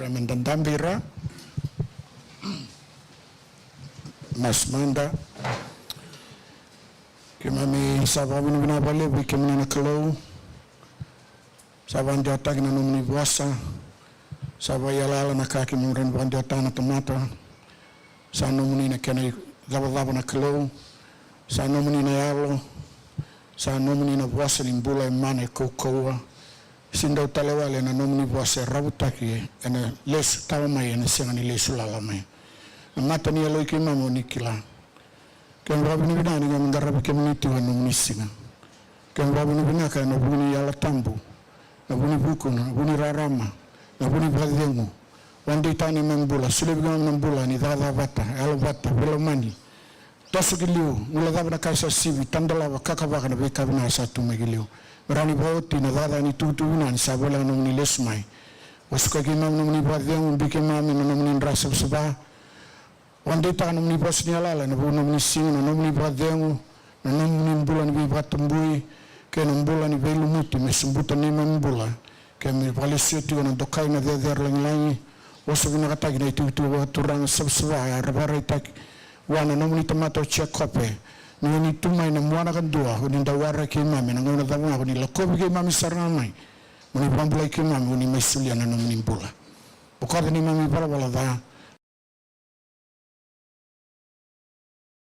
me da dabe ira. Masu mada. Keimami sa vakavinavinaka vakalevu vei kemuni na Kalou. Sa vakadewataki na nomuni vosa. Sa vakaiyalayala na ka keimami rawa ni vakadewataka na tamata. Sa nomuni na kena icavacava na Kalou. Sa nomuni na yalo. Sa nomuni na vosa ni bula e mana e kaukauwa. Sega ni dau tale wale na nomuni vosa e ravutaki ena lesu tawa mai, ena sega ni lesu lala mai. Na mata ni yalo i keimami o ni kila. Keimami vakavinavinaka ni keimami qaravi kemuni tiko ena nomuni siga. Keimami vakavinavinaka ena vuku ni Yalo Tabu, na vu ni vuku, na vu ni rarama, na vu ni vakacegu. Vakadeitaka na neimami bula, solia vei keimami na bula ni cakacaka vata, yalo vata, veilomani. Toso ki liu, guilecava na ka sa sivi, tadolava, kakavaka na veika vinaka sa tu mai ki liu. Me rawa ni vakaoti na cakacaka ni tukutuku vinaka ni sa voleka na nomuni lesu mai. Vosoti keimami na nomuni vakacegu, biuti keimami na nomuni dra savasava. Vakadeitaka na nomuni vosa ni yalayala ena vuku ni nomuni siga, na nomuni vakacegu, na nomuni bula ni veivakatabui kei na bula ni veilumuti me sobuta neimami bula. Keimami vakalesuya tiko na dokai, na cecere lagilagi. Vosa vinakataki na itikotiko vakaturaga savasava era vakaraitaki vua na nomuni tamata o Jekope. Ni o ni tu mai na muana kadua, o ni dau waraki keimami ena gauna cava ga o ni lakovi keimami sara ga mai. Mo ni vakabulai keimami, o ni mai solia na nomuni bula. Bokoca neimami ivalavala ca.